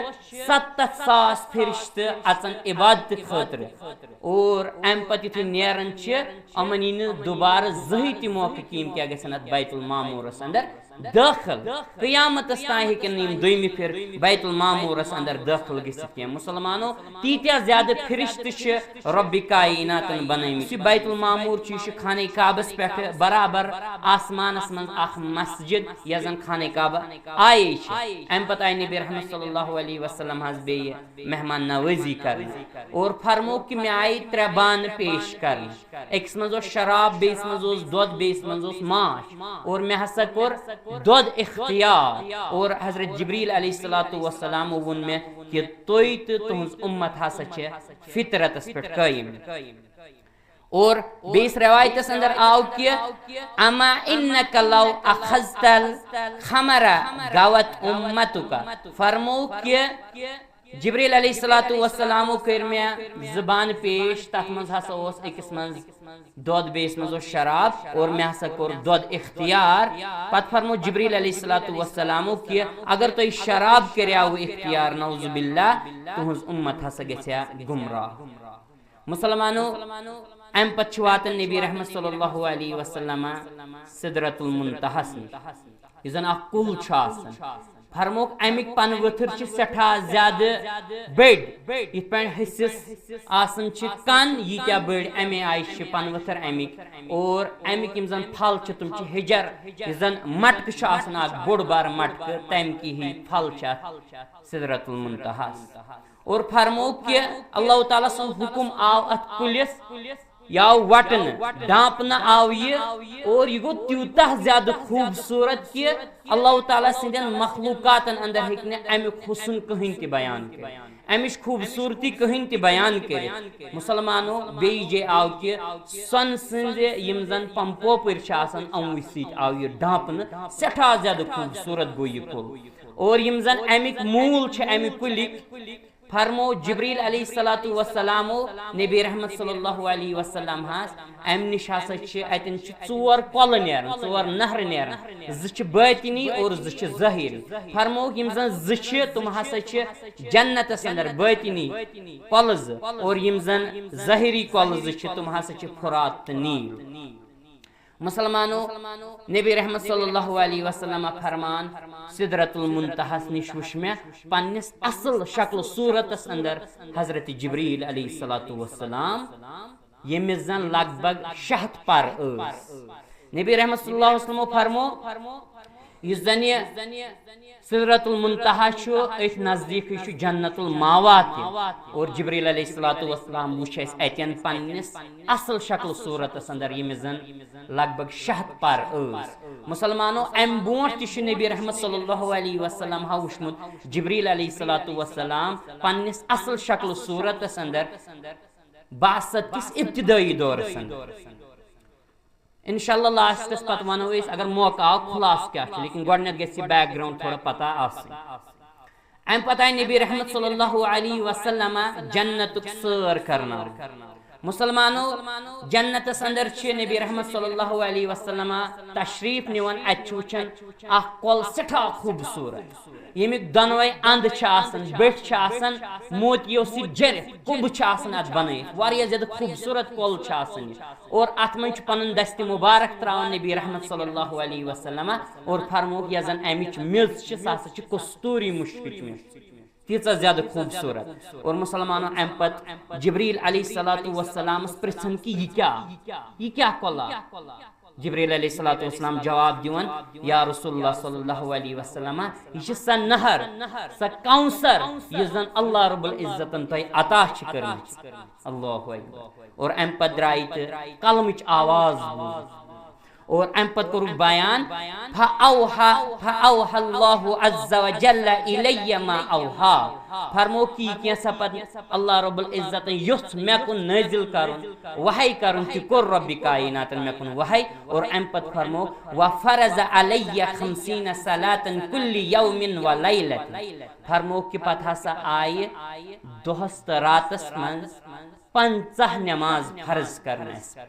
ستتھ ساس فرشتہٕ اژان عبادتہٕ خٲطرٕ۔ اور امہِ پتہٕ یُتھُے نیران چھِ، یِمن یی نہٕ دُبارٕ زٕہٕے تہِ موقعہٕ کہِ یِم کیٛاہ گژھن اتھ بیت المعمورس اندر دٲخل۔ قیامتس تام ہیٚکن نہٕ یِم دوٚیمہِ پھِرِ بیت المعمورس اندر دٲخل گٔژھِتھ کینٛہہ۔ مسلمانو، تیٖتیٛاہ زیادٕ فرشتہٕ چھِ رۄبِ کایناتن بنٲومٕتۍ۔ یُس یہِ بیت المعمور چھُ، یہِ چھُ خانہ کعبس پٮ۪ٹھ برابر آسمانس منٛز اکھ مسجد، یۄس زن خانہ کعبہ آیے چھِ۔ امہِ پتہٕ آیہِ نبی رحمت صلی اللہ علیہ وسلم حظ بیٚیہِ مہمان نوٲزی کرنہِ اور فرموو کہِ مےٚ آیہِ ترٛےٚ بانہٕ پیش کرنہٕ۔ أکِس منٛز اوس شراب، بیٚیِس منٛز اوس دۄد، بیٚیِس منٛز اوس ماچھ۔ اور مےٚ ہسا کوٚر دۄد اختیار۔ اور حضرت جبریل علیہ الصلوۃ والسلام ووٚن مےٚ کہِ تُہۍ تہٕ تُہنٛز اُمت ہسا چھِ فطرتس پٮ۪ٹھ قٲیِم۔ اور بیٚیِس رٮ۪وایتس اندر آو کہِ اما انک لو اخذت الخمر غوت امتک۔ فرموو کہِ جبریل علیہ الصلوۃ والسلامو کٔرۍ مےٚ زٕ بانہٕ پیش، تتھ منٛز ہسا اوس أکِس منٛز دۄد، بیٚیِس منٛز اوس شراب، اور مےٚ ہسا کوٚر دۄد اختیار۔ پتہٕ فرموو جبریل علیہ الصلوۃ والسلامو کہِ اگر تۄہہِ شراب کریاوٕ اختیار، نعوذ باللہ، تُہنٛز اُمت ہسا گژھِ ہا گمراہ۔ مسلمانو، امہِ پتہٕ چھِ واتان نبی رحمت صلی اللہ علیہ وسلم سدرۃ المنتہاہس نِش، یُس زن اکھ کُل چھُ آسان۔ فرمووُکھ، امیِکۍ پنہٕ ؤتھٕر چھِ سٮ۪ٹھاہ زیادٕ بٔڑۍ، یِتھ پٲٹھۍ حصس آسان چھِ کن، ییٖتیٛاہ بٔڑۍ امے آیہِ چھِ پنہٕ ؤتھٕر امیِکۍ۔ اور امیِکۍ یِم زن پھل چھِ، تِم چھِ ہِجر، یُس زن مٹکہٕ چھُ آسان، اکھ بوٚڑ بارٕ مٹکہٕ، تمہِ کہِ ہی پھل چھِ اتھ سدرۃ المنتہاہس۔ اور فرموو کہِ اللہ تعالیٰ سُنٛد حُکم آو اتھ کُلِس، یہِ آو وٹنہٕ، ڈانپنہٕ آو یہِ، اور یہِ گوٚو تیوٗتاہ زیادٕ خوٗبصوٗرت کہِ اللہ تعالیٰ سٕنٛدٮ۪ن مخلوٗقاتن اندر ہیٚکہِ نہٕ امیُک حُسن کٕہٕنۍ تہِ بیان کٔرِتھ، امِچ خوٗبصوٗرتی کٕہٕنۍ تہِ بیان کٔرِتھ۔ مسلمانو، بیٚیہِ جے آو کہِ سۄنہٕ سٕنٛزِ یِم زن پمپوپٕرۍ چھِ آسان، یِموٕے سۭتۍ آو یہِ ڈانپنہٕ، سٮ۪ٹھاہ زیادٕ خوٗبصوٗرت گوٚو یہِ کُل۔ اور یِم زن امیِکۍ موٗل چھِ امہِ کُلِکۍ، فرموو جبریل علیہ الصلوۃ والسلامو نبی رحمت صلی اللہ علیہ وسلم ہس، امہِ نِش ہسا چھِ، اتٮ۪ن چھِ ژور کۄلہٕ نیران، ژور نہرٕ نیران، زٕ چھِ باطنی اور زٕ چھِ ظٲہری۔ فرمووُکھ، یِم زن زٕ چھِ، تِم ہسا چھِ جنتس اندر باطنی کۄلہٕ زٕ، اور یِم زن ظٲہری کۄلہٕ زٕ چھِ، تِم ہسا چھِ فرات تہٕ نیٖل۔ مسلمانو، نبی رحمت صلی اللہ علیہ وسلم فرمان، سدرۃ المنتہاہس نِش وُچھ مےٚ پننِس اصل شکل صورتس اندر حضرت جبریل علیہ الصلوۃ والسلام، ییٚمِس زن لگ بگ شےٚ ہتھ پر ٲسۍ۔ نبی رحمت صلی اللہ علیہ وسلمو فرمو، یُس زن یہِ سدرۃ المنتہا چھُ، أتھۍ نزدیٖکٕے چھُ جنت الماوا تہِ۔ اور جبریل علیہ الصلوۃ والسلام وُچھ اَسہِ اَتٮ۪ن پننِس اصل شکل صورتس اندر، ییٚمِس زن لگ بگ شےٚ ہتھ پر ٲس۔ مسلمانو، امہِ برونٛٹھ تہِ چھُ نبی رحمت صلی اللہ علیہ وسلم ہا وُچھمُت جبریل علیہ الصلوۃ والسلام پننِس اصل شکل صورتس اندر بعثت کِس ابتدٲئی دورس اندر۔ انشاءاللہ لاسٹس پتہٕ ونو أسۍ، اگر موقع آو، خلاصہٕ کیٛاہ چھُ، لیکن گۄڈٕنٮ۪تھ گژھِ یہِ بیک گراؤنڈ تھوڑا پتہ آسٕنۍ۔ امہِ پتہٕ آیہِ نبی رحمت صلی اللہ علیہ وسلم جنتُک سٲر کرناونہٕ۔ مسلمانو، جنتس اندر چھِ نبی رحمت صلی اللہ علیہ وسلم تشریف نِوان، اتہِ چھِ وٕچھان اکھ کۄل سٮ۪ٹھاہ خوٗبصوٗرت، ییٚمِکۍ دۄنوَے اَنٛد چھِ آسان، بٔٹھۍ چھِ آسان موتیو سۭتۍ جٔرِتھ، کُنبہٕ چھِ آسان اَتھ بَنٲیِتھ، واریاہ زیادٕ خوٗبصوٗرت کۄل چھِ آسان یہِ۔ اور اَتھ منٛز چھُ پَنُن دَستِ مُبارک ترٛاوان نبی رحمت صلی اللہ علیہ وسلم اور فرمووُکھ، یۄس زَن اَمِچ میٚژ چھِ، سۄ ہسا چھِ کستوٗری مُشکٕچ میٚژ۔ تیٖژاہ زیادٕ خوٗبصوٗرت۔ اور مسلمانو، اَمہِ پَتہٕ جبریٖل علیہ الصلوۃ والسلامَس پرٛژھان کہِ یہِ کیٛاہ، یہِ کیٛاہ کۄلا؟ جبریل علیہ الصلوۃ والسلام جواب دِوان، یا رسول اللہ صلی اللہ علیہ وسلم، یہِ چھِ سۄ نہر، سۄ کوثر، یُس زن اللہ رب العزتن تۄہہِ عطا چھِ کٔرمٕژ۔ اللہ اکبر۔ اور امہِ پتہٕ درٛایہِ تہٕ کلمٕچ آواز بوٗز۔ اور امہِ پتہٕ کوٚرُکھ بیان، فَأَوْحَى، فَأَوْحَى اللَّهُ عَزَّ وَجَلَّ إِلَيَّ مَا أَوْحَى۔ فرموو کہِ یہِ کینٛژھا پتہٕ اللہ رب العزتن یوٚژھ مےٚ کُن نٲزِل کرُن، وحی کرُن، تہِ کوٚر رۄبِ کائناتن مےٚ کُن وحی۔ اور امہِ پتہٕ فرموو، وَفَرَضَ عَلَيَّ خَمْسِينَ صَلَاةً كُلَّ يَوْمٍ وَلَيْلَةٍ۔ فرموو کہِ پتہٕ ہسا آیہِ دۄہس تہٕ راتس منٛز پنٛژاہ نماز فرض کرنہٕ اَسہِ۔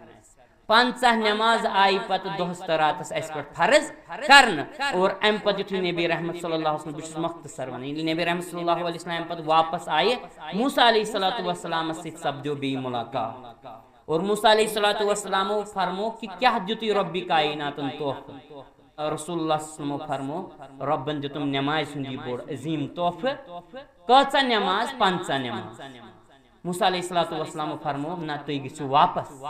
پنٛژاہ نماز آیہِ پتہٕ دۄہس تہٕ راتس اَسہِ پٮ۪ٹھ فرض کرنہٕ۔ اور امہِ پتہٕ یُتھُے نبی رحمت صلی اللہ علیہ وسلم، بہٕ چھُس مختصر ونان، ییٚلہِ نبی رحمت صلی اللہ علیہ وسلم امہِ پتہٕ واپس آیہِ، موسیٰ علیہ الصلوۃ والسلامس سۭتۍ سپدیو بیٚیہِ ملاقات۔ اور موسیٰ علیہ الصلوۃ والسلامو فرموو کہِ کیٛاہ دیُتُے رۄبِ کائناتن تحفہٕ؟ رسول اللہ صلی اللہ علیہ وسلمو فرموو، رۄبن دیُتُم نمازِ ہُنٛد یہِ بوٚڑ عظیٖم تحفہٕ۔ کۭژاہ نماز؟ پنٛژاہ نماز۔ موسیٰ علیہ الصلوۃ والسلامو فرموو، نہ، تُہۍ گٔژھِو واپس۔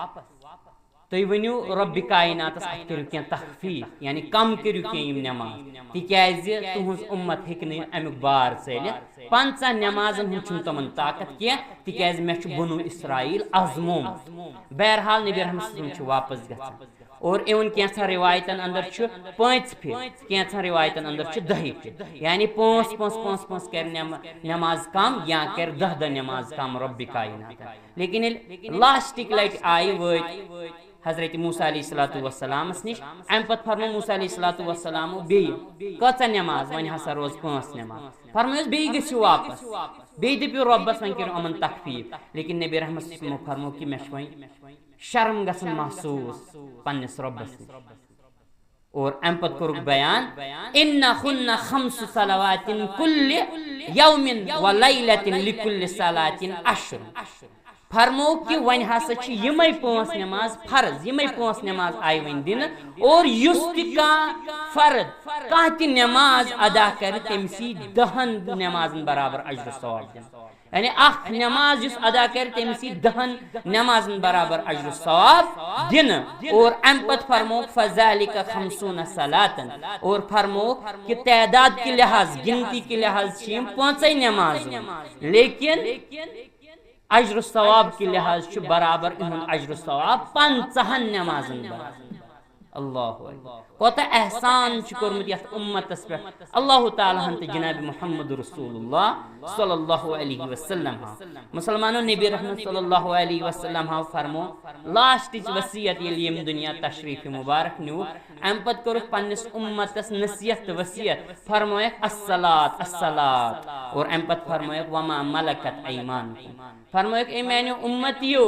تُہۍ ؤنِو رۄبِ کائناتس، اتھ کٔرِو کینٛہہ تخفیف، یعنی کم کٔرِو کینٛہہ یِم نماز، تِکیازِ تُہنٛز اُمت ہیٚکہِ نہٕ امیُک بار ژٲلِتھ۔ پنٛژاہ نمازن ہُنٛد چھُنہٕ تِمن طاقت کینٛہہ، تِکیازِ مےٚ چھُ بنو اسرائیل آزمومُت۔ بہرحال، نبی رحمت صلی اللہ علیہ وسلم چھُ واپس گژھان۔ اور اِوٕن کینٛژھن رِوایتن اندر چھُ پانٛژِ پھِرِ، کینٛژھن رِوایتن اندر چھُ دَہہِ پھِرِ۔ یعنی پانٛژھ، پانٛژھ، پانٛژھ، پانٛژھ کرِ نٮ۪م-، نٮ۪ماز کم یا کرِ دَہ دَہ نٮ۪ماز کم رۄبِ کائنات۔ لیکن ییٚلہِ لاسٹٕکۍ لٹہِ آیہِ وٲتۍ حضرت موسیٰ علیہ الصلوۃ والسلامس نِش، اَمہِ پتہٕ فرموو موسیٰ علیہ الصلوۃ والسلامو بیٚیہِ، کۭژاہ نٮ۪ماز؟ وۄنۍ ہسا روز پانٛژھ نٮ۪ماز۔ فرمٲیوس، بیٚیہِ گٔژھِو واپس، بیٚیہِ دٔپِو رۄبس، وۄنۍ کٔرِو یِمن تخفیف۔ لیکن نبی رحمت صلی اللہ علیہ وسلمو فرموو کہِ مےٚ چھُ وۄنۍ شرم گژھان محسوٗس پننِس رۄبس نِش۔ اور امہِ پتہٕ کوٚرُکھ بیان، انہن خمس صلوات کل یوم ولیلۃ لکل صلاۃ عشر۔ فرموو کہِ وۄنۍ ہسا چھِ یِمے پانٛژھ نماز فرض، یِمے پانٛژھ نماز آیہِ وۄنۍ دِنہٕ، اور یُس تہِ کانٛہہ فرض، کانٛہہ تہِ نماز ادا کرِ، تٔمِس یی دہن نمازن برابر اجر و ثواب دِنہٕ۔ یعنی اکھ نماز یُس ادا کرِ، تٔمِس یی دہن نمازن برابر اجر و ثواب دِنہٕ۔ اور امہِ پتہٕ فرموو، فذلک خمسون صلاتن، اور فرموو کہِ تعداد کہِ لحاظ، گنتی کہِ لحاظ چھِ یِم پانٛژے نماز۔ لیکن اجر و ثواب کہِ لحاظ چھُ برابر یِہُنٛد اجر و ثواب پنٛژاہن نمازن برابر۔ اللہ اکبر۔ کوتاہ احسان چھُ کوٚرمُت یتھ اُمتس پٮ۪ٹھ اللہ تعالیٰ ہن تہٕ جناب محمد رسول اللہ صلی اللہ علیہ وسلم ہا۔ مسلمانو، نبی رحمت صلی اللہ علیہ وسلم ہا فرمو، لاسٹٕچ وصیت ییٚلہِ ییٚمہِ دُنیا تشریف مبارک نیوٗ، امہِ پتہٕ کوٚرُکھ پننِس اُمتس نصیحت تہٕ وصیت، فرمٲیکھ، الصلاۃ، الصلاۃ، اور امہِ پتہٕ فرمٲیکھ، وما ملکت ایمانکم۔ فرمٲیکھ، اے میانیو اُمتیو،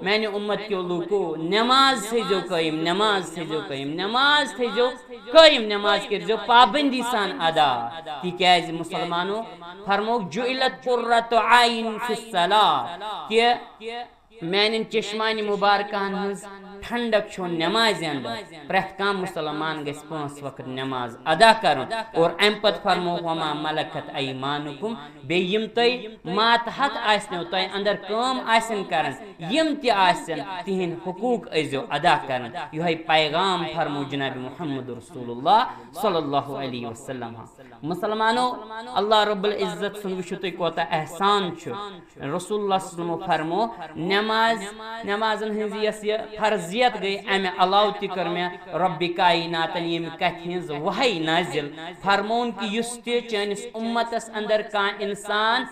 میانیو اُمت کیو لوٗکو، نماز تھٲیزیو قٲیِم، نماز تھٲیزیو قٲیِم، نماز تھٲیزیو قٲیِم، نماز کٔرزیو پابندی سان ادا، تِکیازِ مسلمانو فرمووُکھ، جعلت قرۃ عین فی الصلاۃ، کہِ میانٮ۪ن چشمانِ مبارکن ہٕنٛز ٹھنڈک چھو نمازِ اندر، پرٛٮ۪تھ کانٛہہ مسلمان گژھِ پانٛژھ وقت نماز ادا کرُن۔ اور امہِ پتہٕ فرمووُکھ، "وما ملکت ایمانکم"، بیٚیہِ یِم تۄہہِ ماتحت آسنو، تۄہہِ اندر کٲم آسن کران، یِم تہِ آسن، تِہنٛدۍ حقوق ٲسۍزیو ادا کران۔ یِہوٚے پیغام فرموو جناب محمد رسول اللہ صلی اللہ علیہ وسلم۔ مسلمانو، اللہ رب العزت سُنٛد وٕچھِو تُہۍ کوتاہ احسان چھُ۔ رسول اللہ صلی اللہ علیہ وسلمو فرمو، نماز، نمازن ہٕنٛز یۄس یہِ فرضیت گٔے، امہِ علاوٕ تہِ کٔر مےٚ رۄبِ کایناتن ییٚمہِ کتھِ ہٕنٛز وحی نازل، فرمووُن کہِ یُس تہِ چٲنِس اُمتس اندر کانٛہہ انسان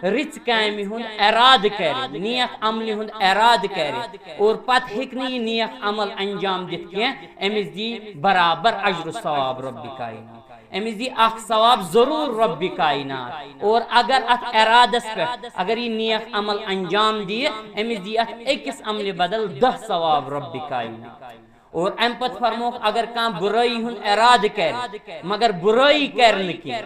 رٕژ کامہِ ہُنٛد ارادٕ کرِ، نیک عملہِ ہُنٛد ارادٕ کرِ، اور پتہٕ ہیٚکہِ نہٕ یہِ نیک عمل انجام دِتھ کینٛہہ، أمِس دی برابر اجر و ثواب رۄبِ کاینات۔ أمِس دی اکھ ثواب ضروٗر رۄبِ کاینات۔ اور اگر اتھ ارادس پٮ۪ٹھ، اگر یہِ نیک عمل انجام دِیہِ، أمِس دی اتھ أکِس عملہِ بدل دَہ ثواب رۄبِ کاینات۔ اور امہِ پتہٕ فرمووُکھ، اگر کانٛہہ بُرٲیی ہُنٛد ارادٕ کرِ، مگر بُرٲیی کرِ نہٕ کینٛہہ،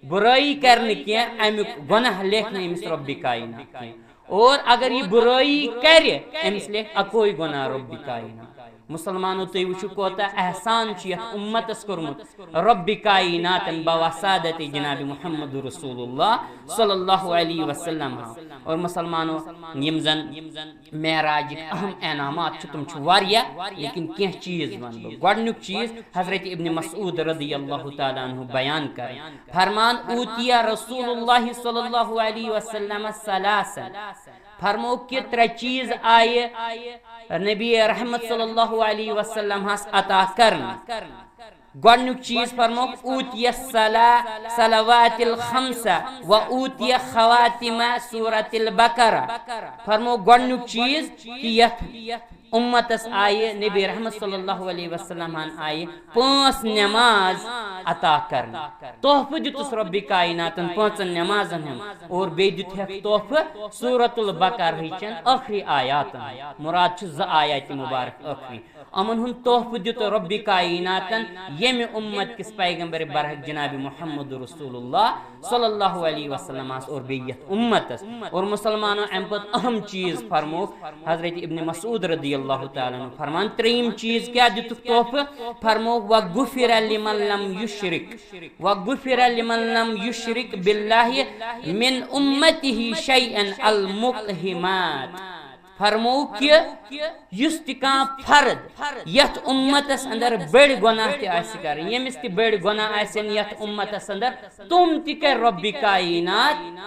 بُرٲیی کرِ نہٕ کینٛہہ، امیُک گۄناہ لیکھِ نہٕ أمِس رۄبِ کاینات کینٛہہ۔ اور اگر یہِ بُرٲیی کرِ، أمِس لیکھِ اکوے گۄناہ رۄبِ کاینات۔ مسلمانو، تُہۍ وٕچھِو کوتاہ احسان چھُ یتھ اُمتس کوٚرمُت رۄبِ کایناتن بواسطتِ جناب محمد رسول اللہ صلی اللہ علیہ وسلم۔ اور مسلمانو، یِم زن معراجٕکۍ اہم انعامات چھِ، تِم چھِ واریاہ، لیکن کینٛہہ چیٖز ونہٕ بہٕ۔ گۄڈٕنیُک چیٖز حضرت ابن مسعود رضی اللہ تعالیٰ عنہ بیان کران، فرمان، "اوتیہ رسول اللہ صلی اللہ علیہ وسلم ثلاثا"، فرمو کہِ ترٛےٚ چیٖز آیہِ نبی رحمت صلی اللہ علیہ وسلم ہس عطا کرنہٕ۔ گۄڈٕنیُک چیٖز فرمووُکھ، "اوتیہ صلا-، صلوات الخمسہ و اوتیہ خواتمہ سورۃ البقرہ"۔ فرمو گۄڈٕنیُک چیٖز کہِ یتھ اُمتس آیہِ نبی رحمت صلی اللہ علیہ وسلم ہن آیہِ پانٛژھ نماز عطا کرنہٕ۔ تحفہٕ دیُتُس رۄبِ کایناتن پانٛژن نمازن ہُنٛد، اور بیٚیہِ دیُت ہیکھ تحفہٕ سورۃ البقرہ چٮ۪ن ٲخری آیاتن۔ مراد چھُ زٕ آیاتِ مبارک ٲخری۔ یِمن ہُنٛد تحفہٕ دیُت رۄبِ کایناتن ییٚمہِ اُمت کِس پیغمبر برحق جناب محمد رسول اللہ صلی اللہ علیہ وسلمس اور بیٚیہِ یتھ اُمتس۔ اور مسلمانو، امہِ پتہٕ اہم چیٖز فرمووُکھ حضرت ابن مسعود رضی اللہ تعالیٰ عنہ فرمان، ترٛیٚیِم چیٖز کیٛاہ دیُتُکھ تحفہٕ؟ فرمووُکھ، "وغفر لمن لم یشرک، وغفر لمن لم یشرک باللہ من امتہ شیئا المقحمات"۔ فرموو کہِ یُس تہِ کانٛہہ فرد یتھ اُمتس اندر بٔڑۍ گۄناہ تہِ آسہِ کرٕنۍ، ییٚمِس تہِ بٔڑۍ گۄناہ آسن یتھ اُمتس اندر، تِم تہِ کرِ رۄبِ کاینات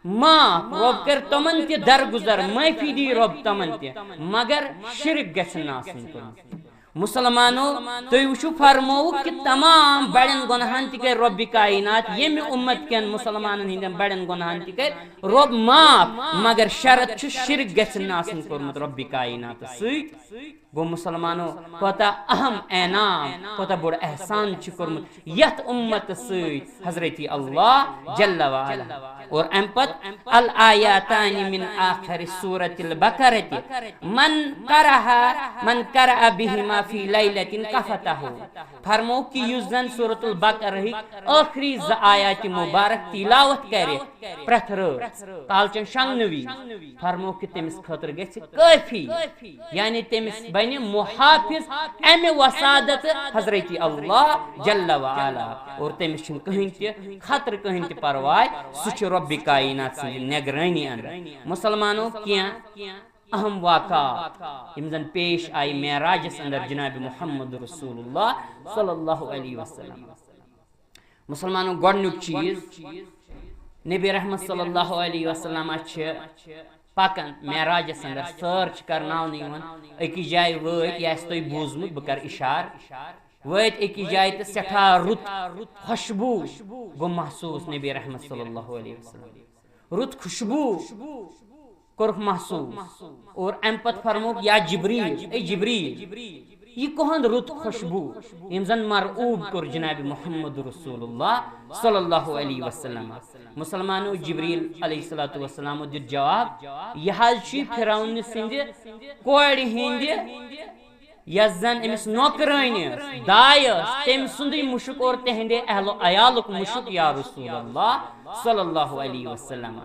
معاف، رۄب کرِ تِمن تہِ درگُزر، معٲفی دی رۄب تِمن تہِ، مگر شرک گژھِ نہٕ آسُن کوٚرمُت۔ مسلمانو، تُہۍ وٕچھِو، فرمووُکھ کہِ تمام بڑٮ۪ن گۄناہن تہِ کرِ رۄبِ کاینات، ییٚمہِ اُمت کٮ۪ن مسلمانن ہٕنٛدٮ۪ن بڑٮ۪ن گۄناہن تہِ کرِ رۄب معاف، مگر شرط چھُ شرک گژھِ نہٕ آسُن کوٚرمُت رۄبِ کایناتس سۭتۍ۔ گوٚو مسلمانو، کوتاہ اہم انعام، کوتاہ بوٚڑ احسان چھُ کوٚرمُت یتھ اُمتس سۭتۍ حضرت اللہ جل وعلا۔ اور امہِ پتہٕ، "الآیاتان من آخر سورۃ البقرۃ، من قرأ، من قرأ بہما فی لیلۃ کفتہ"۔ فرمو کہِ یُس زن سورۃ البقرہٕکۍ ٲخری زٕ آیاتِ مبارک تلاوت کرِ پرٛٮ۪تھ رٲژ کالچن شۄنٛگنہٕ وِزِ، فرمو کہِ تٔمِس خٲطرٕ گژھِ کٲفی، یعنی تٔمِس بنہِ محافظ امہِ وسادت حضرت اللہ جل وعلا، اور تٔمِس چھُنہٕ کٕہٕنۍ تہِ خطرٕ، کٕہٕنۍ تہِ پرواے، سُہ چھُ رۄبِ کاینات سٕنٛدِ نگرٲنی اندر۔ مسلمانو، کینٛہہ اہم واقعات یِم زن پیش آیہِ معراجس اندر جناب محمد رسول اللہ صلی اللہ علیہ وسلم۔ مسلمانو، گۄڈٕنیُک چیٖز، نبی رحمت صلی اللہ علیہ وسلم چھِ پکان معراجس اندر، سٲر چھِ کرناونہٕ یِوان۔ أکِس جایہِ وٲتۍ، یہِ آسہِ تۄہہِ بوٗزمُت، بہٕ کرٕ اِشارٕ، وٲتۍ أکِس جایہِ تہٕ سٮ۪ٹھاہ رُت خوشبوٗ گوٚو محسوٗس نبی رحمت صلی اللہ علیہ وسلم۔ رُت خوشبوٗ کوٚرُکھ محسوٗس۔ اور امہِ پتہٕ فرمووُکھ، "یا جبریل، اے جبریل، یہِ کُہُنٛد رُت خوشبوٗ ییٚمۍ زن مرعوب کوٚر جناب محمد رسول اللہ صلی اللہ علیہ وسلم؟" مسلمانو، جبریل علیہ الصلوۃ والسلام دیُت جواب، "یہِ حظ چھُ فرعون سٕنٛدِ کورِ ہٕنٛدِ، یۄس زن أمِس نوکرٲنۍ ٲس، داے ٲس، تٔمۍ سُنٛدُے مُشُک اور تِہنٛدے اہل و عیالُک مُشُک، یا رسول اللہ صلی اللہ علیہ وسلم۔"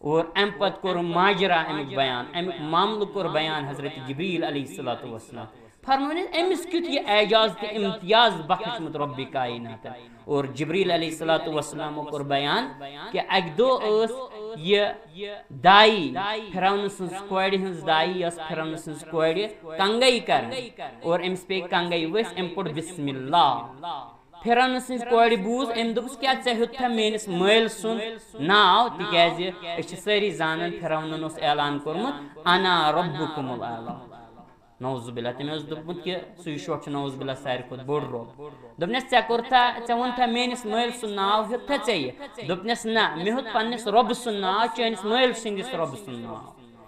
اور امہِ پتہٕ کوٚر ماجرا امیُک بیان، امیُک معاملہٕ کوٚر بیان حضرت جبریل علیہ الصلوۃ والسلام۔ فرمٲونس، أمِس کیُتھ یہِ اعجاز تہٕ امتیاز بخشمُت رۄبِ کائناتن۔ اور جبریل علیہ الصلوۃ والسلامو کوٚر بیان کہِ اکہِ دۄہ ٲس یہِ دائی، فرعون سٕنٛز کورِ ہٕنٛز دائی، یۄس فرعون سٕنٛز کورِ کنگے کران، اور أمِس پیٚیہِ کنگے ؤسۍ، أمۍ پوٚر بسم اللہ۔ فرعون سٕنٛزِ کورِ بوٗز، أمۍ دوٚپُس، کیٛاہ ژےٚ ہیوٚتتھا میٲنِس مٲلۍ سُنٛد ناو؟ تِکیٛازِ أسۍ چھِ سٲری زانان، فرعونن اوس اعلان کوٚرمُت، انا ربکم الاعلی۔ نعوذ باللہ، تٔمۍ اوس دوٚپمُت کہِ سُے چھُ نعوذ باللہ ساروی کھۄتہٕ بوٚڑ رۄب۔ دوٚپنَس، ژےٚ کوٚرتھا، ژےٚ ووٚنتھا میٲنِس مٲلۍ سُنٛد ناو، ہیوٚتتھا ژےٚ یہِ؟ دوٚپنَس، نہ، مےٚ ہیوٚت پننِس رۄبہٕ سُنٛد ناو، چٲنِس مٲلۍ سٕنٛدِس رۄبہٕ سُنٛد ناو،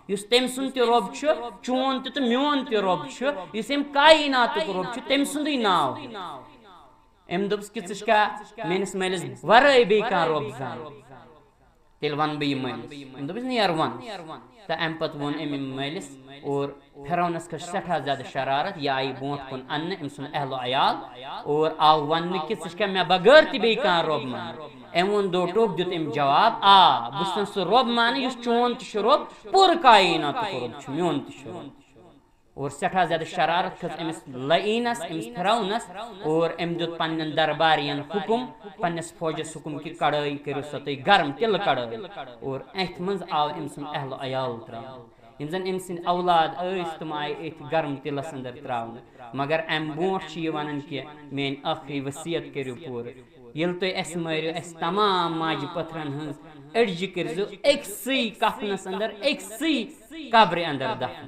یُس تٔمۍ سُنٛد تہِ رۄب چھُ، چون تہِ تہٕ میون تہِ رۄب چھُ، یُس أمۍ کائناتُک رۄب چھُ، تٔمۍ سُنٛدُے ناو ہیوٚت۔ أمۍ دوٚپُس کہِ ژٕ چھُکھا میٲنِس مٲلِس ورٲے بیٚیہِ کانٛہہ رۄب زانان؟ تیٚلہِ وَنہٕ بہٕ یہِ مٲلِس۔ أمۍ دوٚپُس، نیر وَن۔ تہٕ اَمہِ پَتہٕ ووٚن أمۍ مٲلِس، اور فرعونَس کھٔژ سٮ۪ٹھاہ زیادٕ شرارت، یہِ آیہِ برونٛٹھ کُن اَننہٕ أمۍ سُنٛد اہل و عیال، اور آو وَننہٕ کہِ ژٕ چھُکھا مےٚ بغٲر تہِ بیٚیہِ کانٛہہ رۄب مانان؟ أمۍ ووٚن، دو ٹوک، دیُت أمۍ جواب، آ، بہٕ چھُس نہٕ سُہ رۄب مانان یُس چون تہِ چھُ رۄب، پوٗرٕ کائناتُک رۄب چھُ، میون تہِ چھُ رۄب۔ اور سٮ۪ٹھاہ زیادٕ شرارت کھٔژ أمِس لعیٖنس، أمِس فرعونس، اور أمۍ دیُت پننٮ۪ن دربارین حُکم، پننِس فوجس حُکم کہِ کڑٲے کٔرِو سا تُہۍ گرم تِلہٕ کڑٲے۔ اور أتھۍ منٛز آو أمۍ سُنٛد اہل و عیال تراونہٕ۔ یِم زن أمۍ سٕنٛدۍ اولاد ٲسۍ، تِم آیہِ أتھۍ گرم تِلس اندر تراونہٕ۔ مگر امہِ برونٛٹھ چھُ یہِ ونان کہِ میٲنۍ ٲخری وصیت کٔرِو پوٗرٕ۔ ییٚلہِ تُہۍ اسہِ مٲرِو، اسہِ تمام ماجہِ پٔتھرن ہٕنٛز أڈجہِ کٔرزیو أکسٕے کفنس اندر، أکسٕے قبرِ اندر دفن۔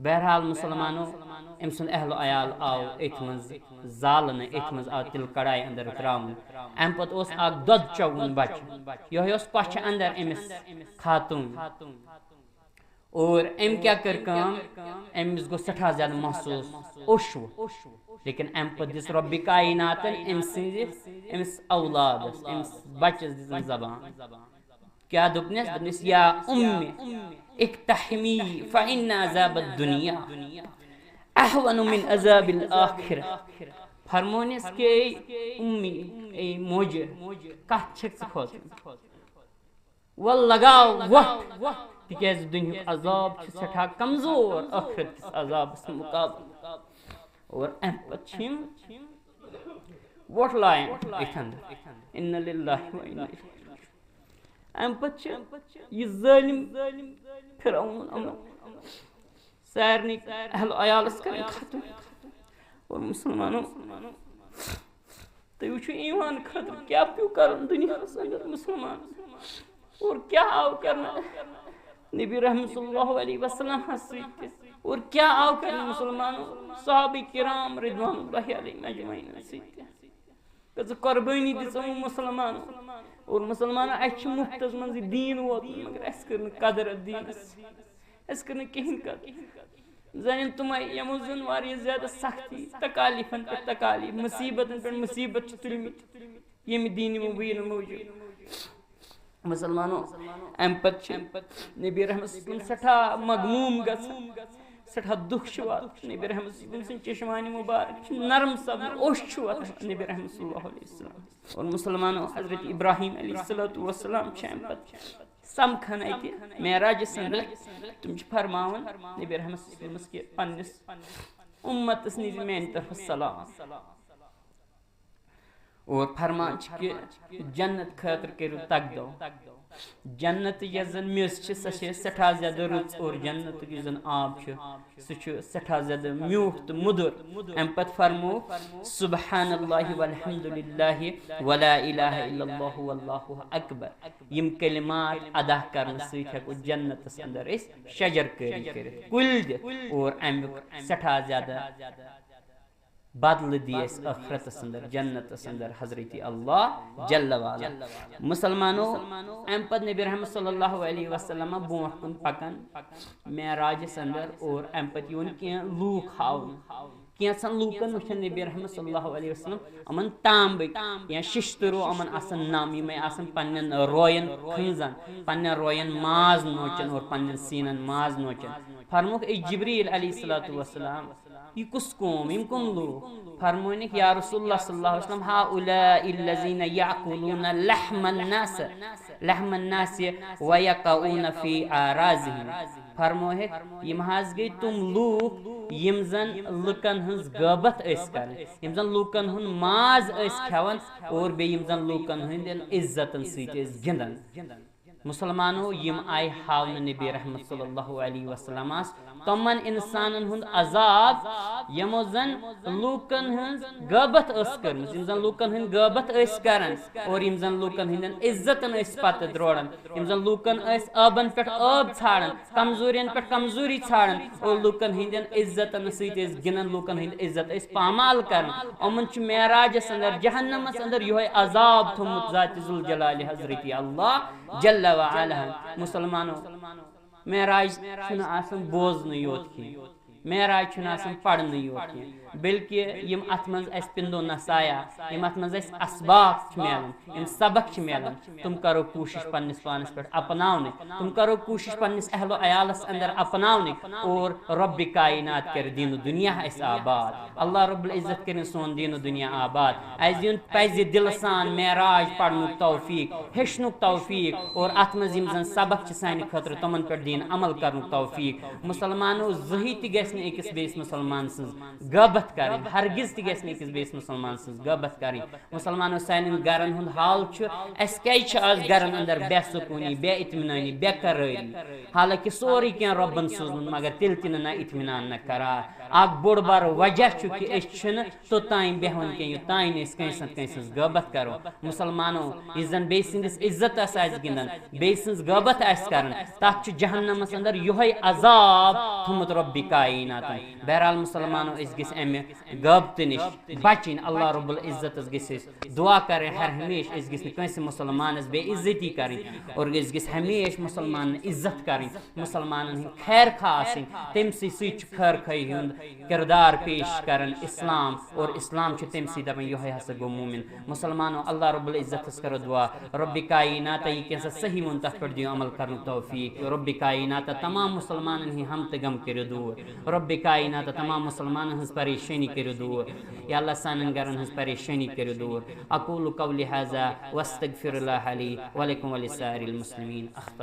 بہرحال مسلمانو، أمۍ سُنٛد اہل و عیال آو أتھۍ منٛز زالنہٕ، أتھۍ منٛز آو تِلہٕ کڑایہِ اندر تراونہٕ۔ امہِ پتہٕ اوس اکھ دۄد چووُن بچہٕ، یِہوٚے اوس کۄچھِ اندر أمِس خاتوٗن۔ اور أمۍ کیٛاہ کٔر کٲم؟ أمِس گوٚو سٮ۪ٹھاہ زیادٕ محسوٗس اوٚش ووٚتھ۔ لیکن امہِ پتہٕ دِژ رۄبِ کائناتن أمۍ سٕنٛدِس، أمِس اولادس، أمِس بچس دِژٕن زبان۔ کیٛاہ دوٚپنس؟ دوٚپنس، یا اُمِّ اقتحمی فإن عذاب الدنیا اہون من عذاب الآخرہ۔ فرمونس کہ اے اُمِّ، اے موجہِ، کتھ چھکھ ژٕ کھوژان؟ ول لگاو وۄٹھ، تِکیٛازِ دُنیہُک عذاب چھُ سٮ۪ٹھاہ کمزور ٲخرت کِس عذابس مقابلہٕ۔ اور امہِ پتہٕ چھِ یِم وۄٹھ لایان أتھۍ اندر۔ انا للہ و انا الیہ راجعون۔ امہِ پتہٕ چھِ یہِ ظٲلِم فرعون یِمن سارنٕے اہل عیالس کران ختم۔ اور مسلمانو، تُہۍ وٕچھِو ایمان خٲطرٕ کیٛاہ پیوٚو کرُن دُنیاہس اندر مسلمان۔ اور کیٛاہ آو کرنہٕ نبی رحمت صلی اللہ علیہ وسلمس سۭتۍ تہِ؟ اور کیٛاہ آو کرنہٕ مسلمانو صحابہ کرام رضوان اللہ علیہم اجمعین سۭتۍ تہِ؟ کٔژٕ قۄربٲنی دِژ یِمو مسلمانو؟ اور مسلمانو، اَسہِ چھُ مُفتس منٛز یہِ دیٖن ووتمُت، مگر اَسہِ کٔر نہٕ قدر اَتھ دیٖنس، اَسہِ کٔر نہٕ کِہیٖنۍ قدر۔ زَنٮ۪ن تِمے یِمو زَن واریاہ زیادٕ سختی، تکالیٖفن پٮ۪ٹھ تکالیٖف، مُصیبتن پٮ۪ٹھ مُصیبت چھِ تُلمٕتۍ، ییٚمہِ دیٖنہِ مُبیٖنہٕ موٗجوٗب۔ مسلمانو، اَمہِ پتہٕ چھِ نبی رحمت صلی اللہ علیہ وسلم سٮ۪ٹھاہ مغموم گژھان، سٮ۪ٹھاہ دُکھ چھُ واتان۔ نبی رحمت صلی اللہ علیہ وسلم سٕنٛدۍ چشمانِ مُبارک چھِ نرم سپدان، اوٚش چھُ واتان نبی رحمت صلی اللہ علیہ وسلم۔ اور مسلمانو، حضرت ابراہیم علیہ الصلوۃ والسلام چھِ اَمہِ پتہٕ سمکھان اَتہِ معراجس اندر۔ تِم چھِ فرماوان نبی رحمت صلی اللہ علیہ وسلمس کہِ پننِس اُمتس نِش میانہِ طرفہٕ سلام۔ اور فرمان چھِ کہِ جنت خٲطرٕ کٔرِو تگدو۔ جنت یۄس زن میٚژ چھِ، سۄ چھِ سٮ۪ٹھاہ زیادٕ رٕژ، اور جنتُک یُس زن آب چھُ، سُہ چھُ سٮ۪ٹھاہ زیادٕ میوٗٹھ تہٕ مُدُر۔ اَمہِ پتہٕ فرموو، سبحان اللہ والحمد للہ ولا الہ الا اللہ واللہ اکبر۔ یِم کلمات ادا کرنہٕ سۭتۍ ہٮ۪کو جنتس اندر أسۍ شجر کٲری کٔرِتھ، کُلۍ دِتھ، اور اَمیُک سٮ۪ٹھاہ زیادٕ بدلہٕ دی اَسہِ ٲخرتس اندر، جنتس اندر حضرت اللہ جل وعلا۔ مسلمانو، اَمہِ پتہٕ نبی رحمت صلی اللہ علیہ وسلم برونٛٹھ کُن پکان معراجس اندر، اور اَمہِ پتہٕ یِوان کینٛہہ لوٗکھ ہاونہٕ۔ کینٛژن لوٗکن وٕچھان نبی رحمت صلی اللہ علیہ وسلم یِمن تامبٕکۍ یا ششتٕرو یِمن آسان نم، یِمے آسان پننٮ۪ن روین کھنٛزان، پننٮ۪ن روین ماز نوچان اور پننٮ۪ن سیٖنن ماز نوچان۔ فرموکھ، اے جبریل علیہ الصلوۃ والسلام، یہِ کُس قوم، یِم کٕم لوٗکھ؟ فرمٲونکھ، یا رسول اللہ صلی اللہ علیہ وسلم، هؤلاء الذين يأكلون لحم الناس، لحم الناس ويقعون في أعراضهم۔ فرمٲوہکھ، یِم حظ گٔے تِم لوٗکھ یِم زن لُکن ہٕنٛز غٲبت ٲسۍ کران، یِم زن لُکن ہُنٛد ماز ٲسۍ کھٮ۪وان اور بیٚیہِ یِم زن لُکن ہٕنٛدٮ۪ن عزتن سۭتۍ ٲسۍ گِنٛدان۔ مسلمانو، یِم آیہِ ہاونہٕ نبی رحمت صلی اللہ علیہ وسلمس تِمن انسانن ہُنٛد عذاب یِمو زن لوٗکن ہٕنٛز غٲبت ٲس کٔرمٕژ، یِم زن لوٗکن ہٕنٛدۍ غٲبت ٲسۍ کران اور یِم زن لوٗکن ہٕنٛدٮ۪ن عزتن ٲسۍ پتہٕ دروڑان، یِم زن لوٗکن ٲسۍ ٲبن پٮ۪ٹھ ٲب ژھانڈان، کمزورین پٮ۪ٹھ کمزوری ژھانڈان اور لوٗکن ہٕنٛدٮ۪ن عزتن سۭتۍ ٲسۍ گِنٛدان، لوٗکن ہٕنٛدۍ عزت ٲسۍ پامال کران۔ یِمن چھُ معراجس اندر، جہنمس اندر یِہوٚے عذاب تھوٚومُت ذات ذوالجلال حضرت اللہ جل وعلا۔ مسلمانو، معراج چھُنہٕ آسان بوزنہٕ یوت کینٛہہ، معراج چھُنہٕ آسان پرنہٕ یوت کینٛہہ، بلکہِ یِم اتھ منٛز اسہِ پندو نصایا، یِم اتھ منٛز اسہِ اسباق چھِ میلان، یِم سبق چھِ میلان، تِم کرو کوٗشش پننِس پانس پٮ۪ٹھ اپناونٕچ، تِم کرو کوٗشش پننِس اہل و عیالس اندر اپناونٕچ اور رب کائنات کرِ دین و دنیا اسہِ آباد۔ اللہ رب العزت کٔرِن سون دین و دنیا آباد۔ اسہِ دیُن پزِ دِلہٕ سان معراج پرنُک توفیق، ہیٚچھنُک توفیق اور اتھ منٛز یِم زن سبق چھِ سانہِ خٲطرٕ، تِمن پٮ۪ٹھ دِیِن عمل کرنُک توفیق۔ مسلمانو، زٕہٕے تہِ گژھِ نہٕ أکِس بیٚیِس مسلمان سٕنٛز غٲبت کرٕنۍ، ہرگز تہِ گژھِ نہٕ أکِس بیٚیِس مسلمان سٕنٛز غٲبت کرٕنۍ۔ مسلمانو، سانٮ۪ن گرن ہُنٛد حال چھُ، اسہِ کیازِ چھِ آز گرن اندر بے سکوٗنی، بے اطمینانی، بے قرٲری؟ حالانکہ سورُے کینٛہہ رۄبن سوٗزمُت، مگر تیٚلہِ تہِ نہٕ نہ اطمینان نہ قرار۔ اکھ بوٚڑ بار وجہ چھُ کہِ أسۍ چھِنہٕ توٚتام بیٚہوان کینٛہہ، یوٚتام نہٕ أسۍ کٲنٛسہِ نتہٕ کٲنٛسہِ ہٕنٛز غٲبت کرو۔ مسلمانو، یُس زن بیٚیہِ سٕنٛدِس عزتس آسہِ گِنٛدان، بیٚیہِ سٕنٛز غٲبت آسہِ کران، تتھ چھُ جہنمس اندر یِہوٚے عذاب تھوٚومُت رۄبِ کائناتن۔ بہرحال مسلمانو، أسۍ گٔژھۍ امہِ غٲبتہٕ نِش بچٕنۍ۔ اللہ رب العزتس گٔژھۍ أسۍ دعا کرٕنۍ ہر ہمیشہٕ، أسۍ گٔژھۍ نہٕ کٲنٛسہِ مسلمانس بے عزتی کرٕنۍ اور أسۍ گٔژھۍ ہمیشہٕ مسلمانن عزت کرٕنۍ، مسلمانن ہٕنٛدۍ خیر خواہ آسٕنۍ۔ تٔمۍ سٕے سۭتۍ چھُ خیر خواہی ہُنٛد کردار پیش کران اسلام، اور اسلام چھُ تٔمۍ سٕے دپان، یِہوٚے ہسا گوٚو مومن۔ مسلمانو، اللہ رب العزتس کرو دعا، رب کائنات، یہِ کینٛژھا صحیح ووٚن، تتھ پٮ۪ٹھ دِیِو عمل کرنُک توفیق۔ رب کائنات، تمام مسلمانن ہٕنٛدۍ ہم تہٕ غم کٔرِو دوٗر۔ رب کائنات، تمام مسلمانن ہٕنٛز پریشٲنی کٔرِو دوٗر۔ یا اللہ، سانٮ۪ن گرن ہٕنٛز پریشٲنی کٔرِو دوٗر۔ اقول قولی هذا واستغفر الله لي ولكم ولسائر المسلمين۔ اخطأت۔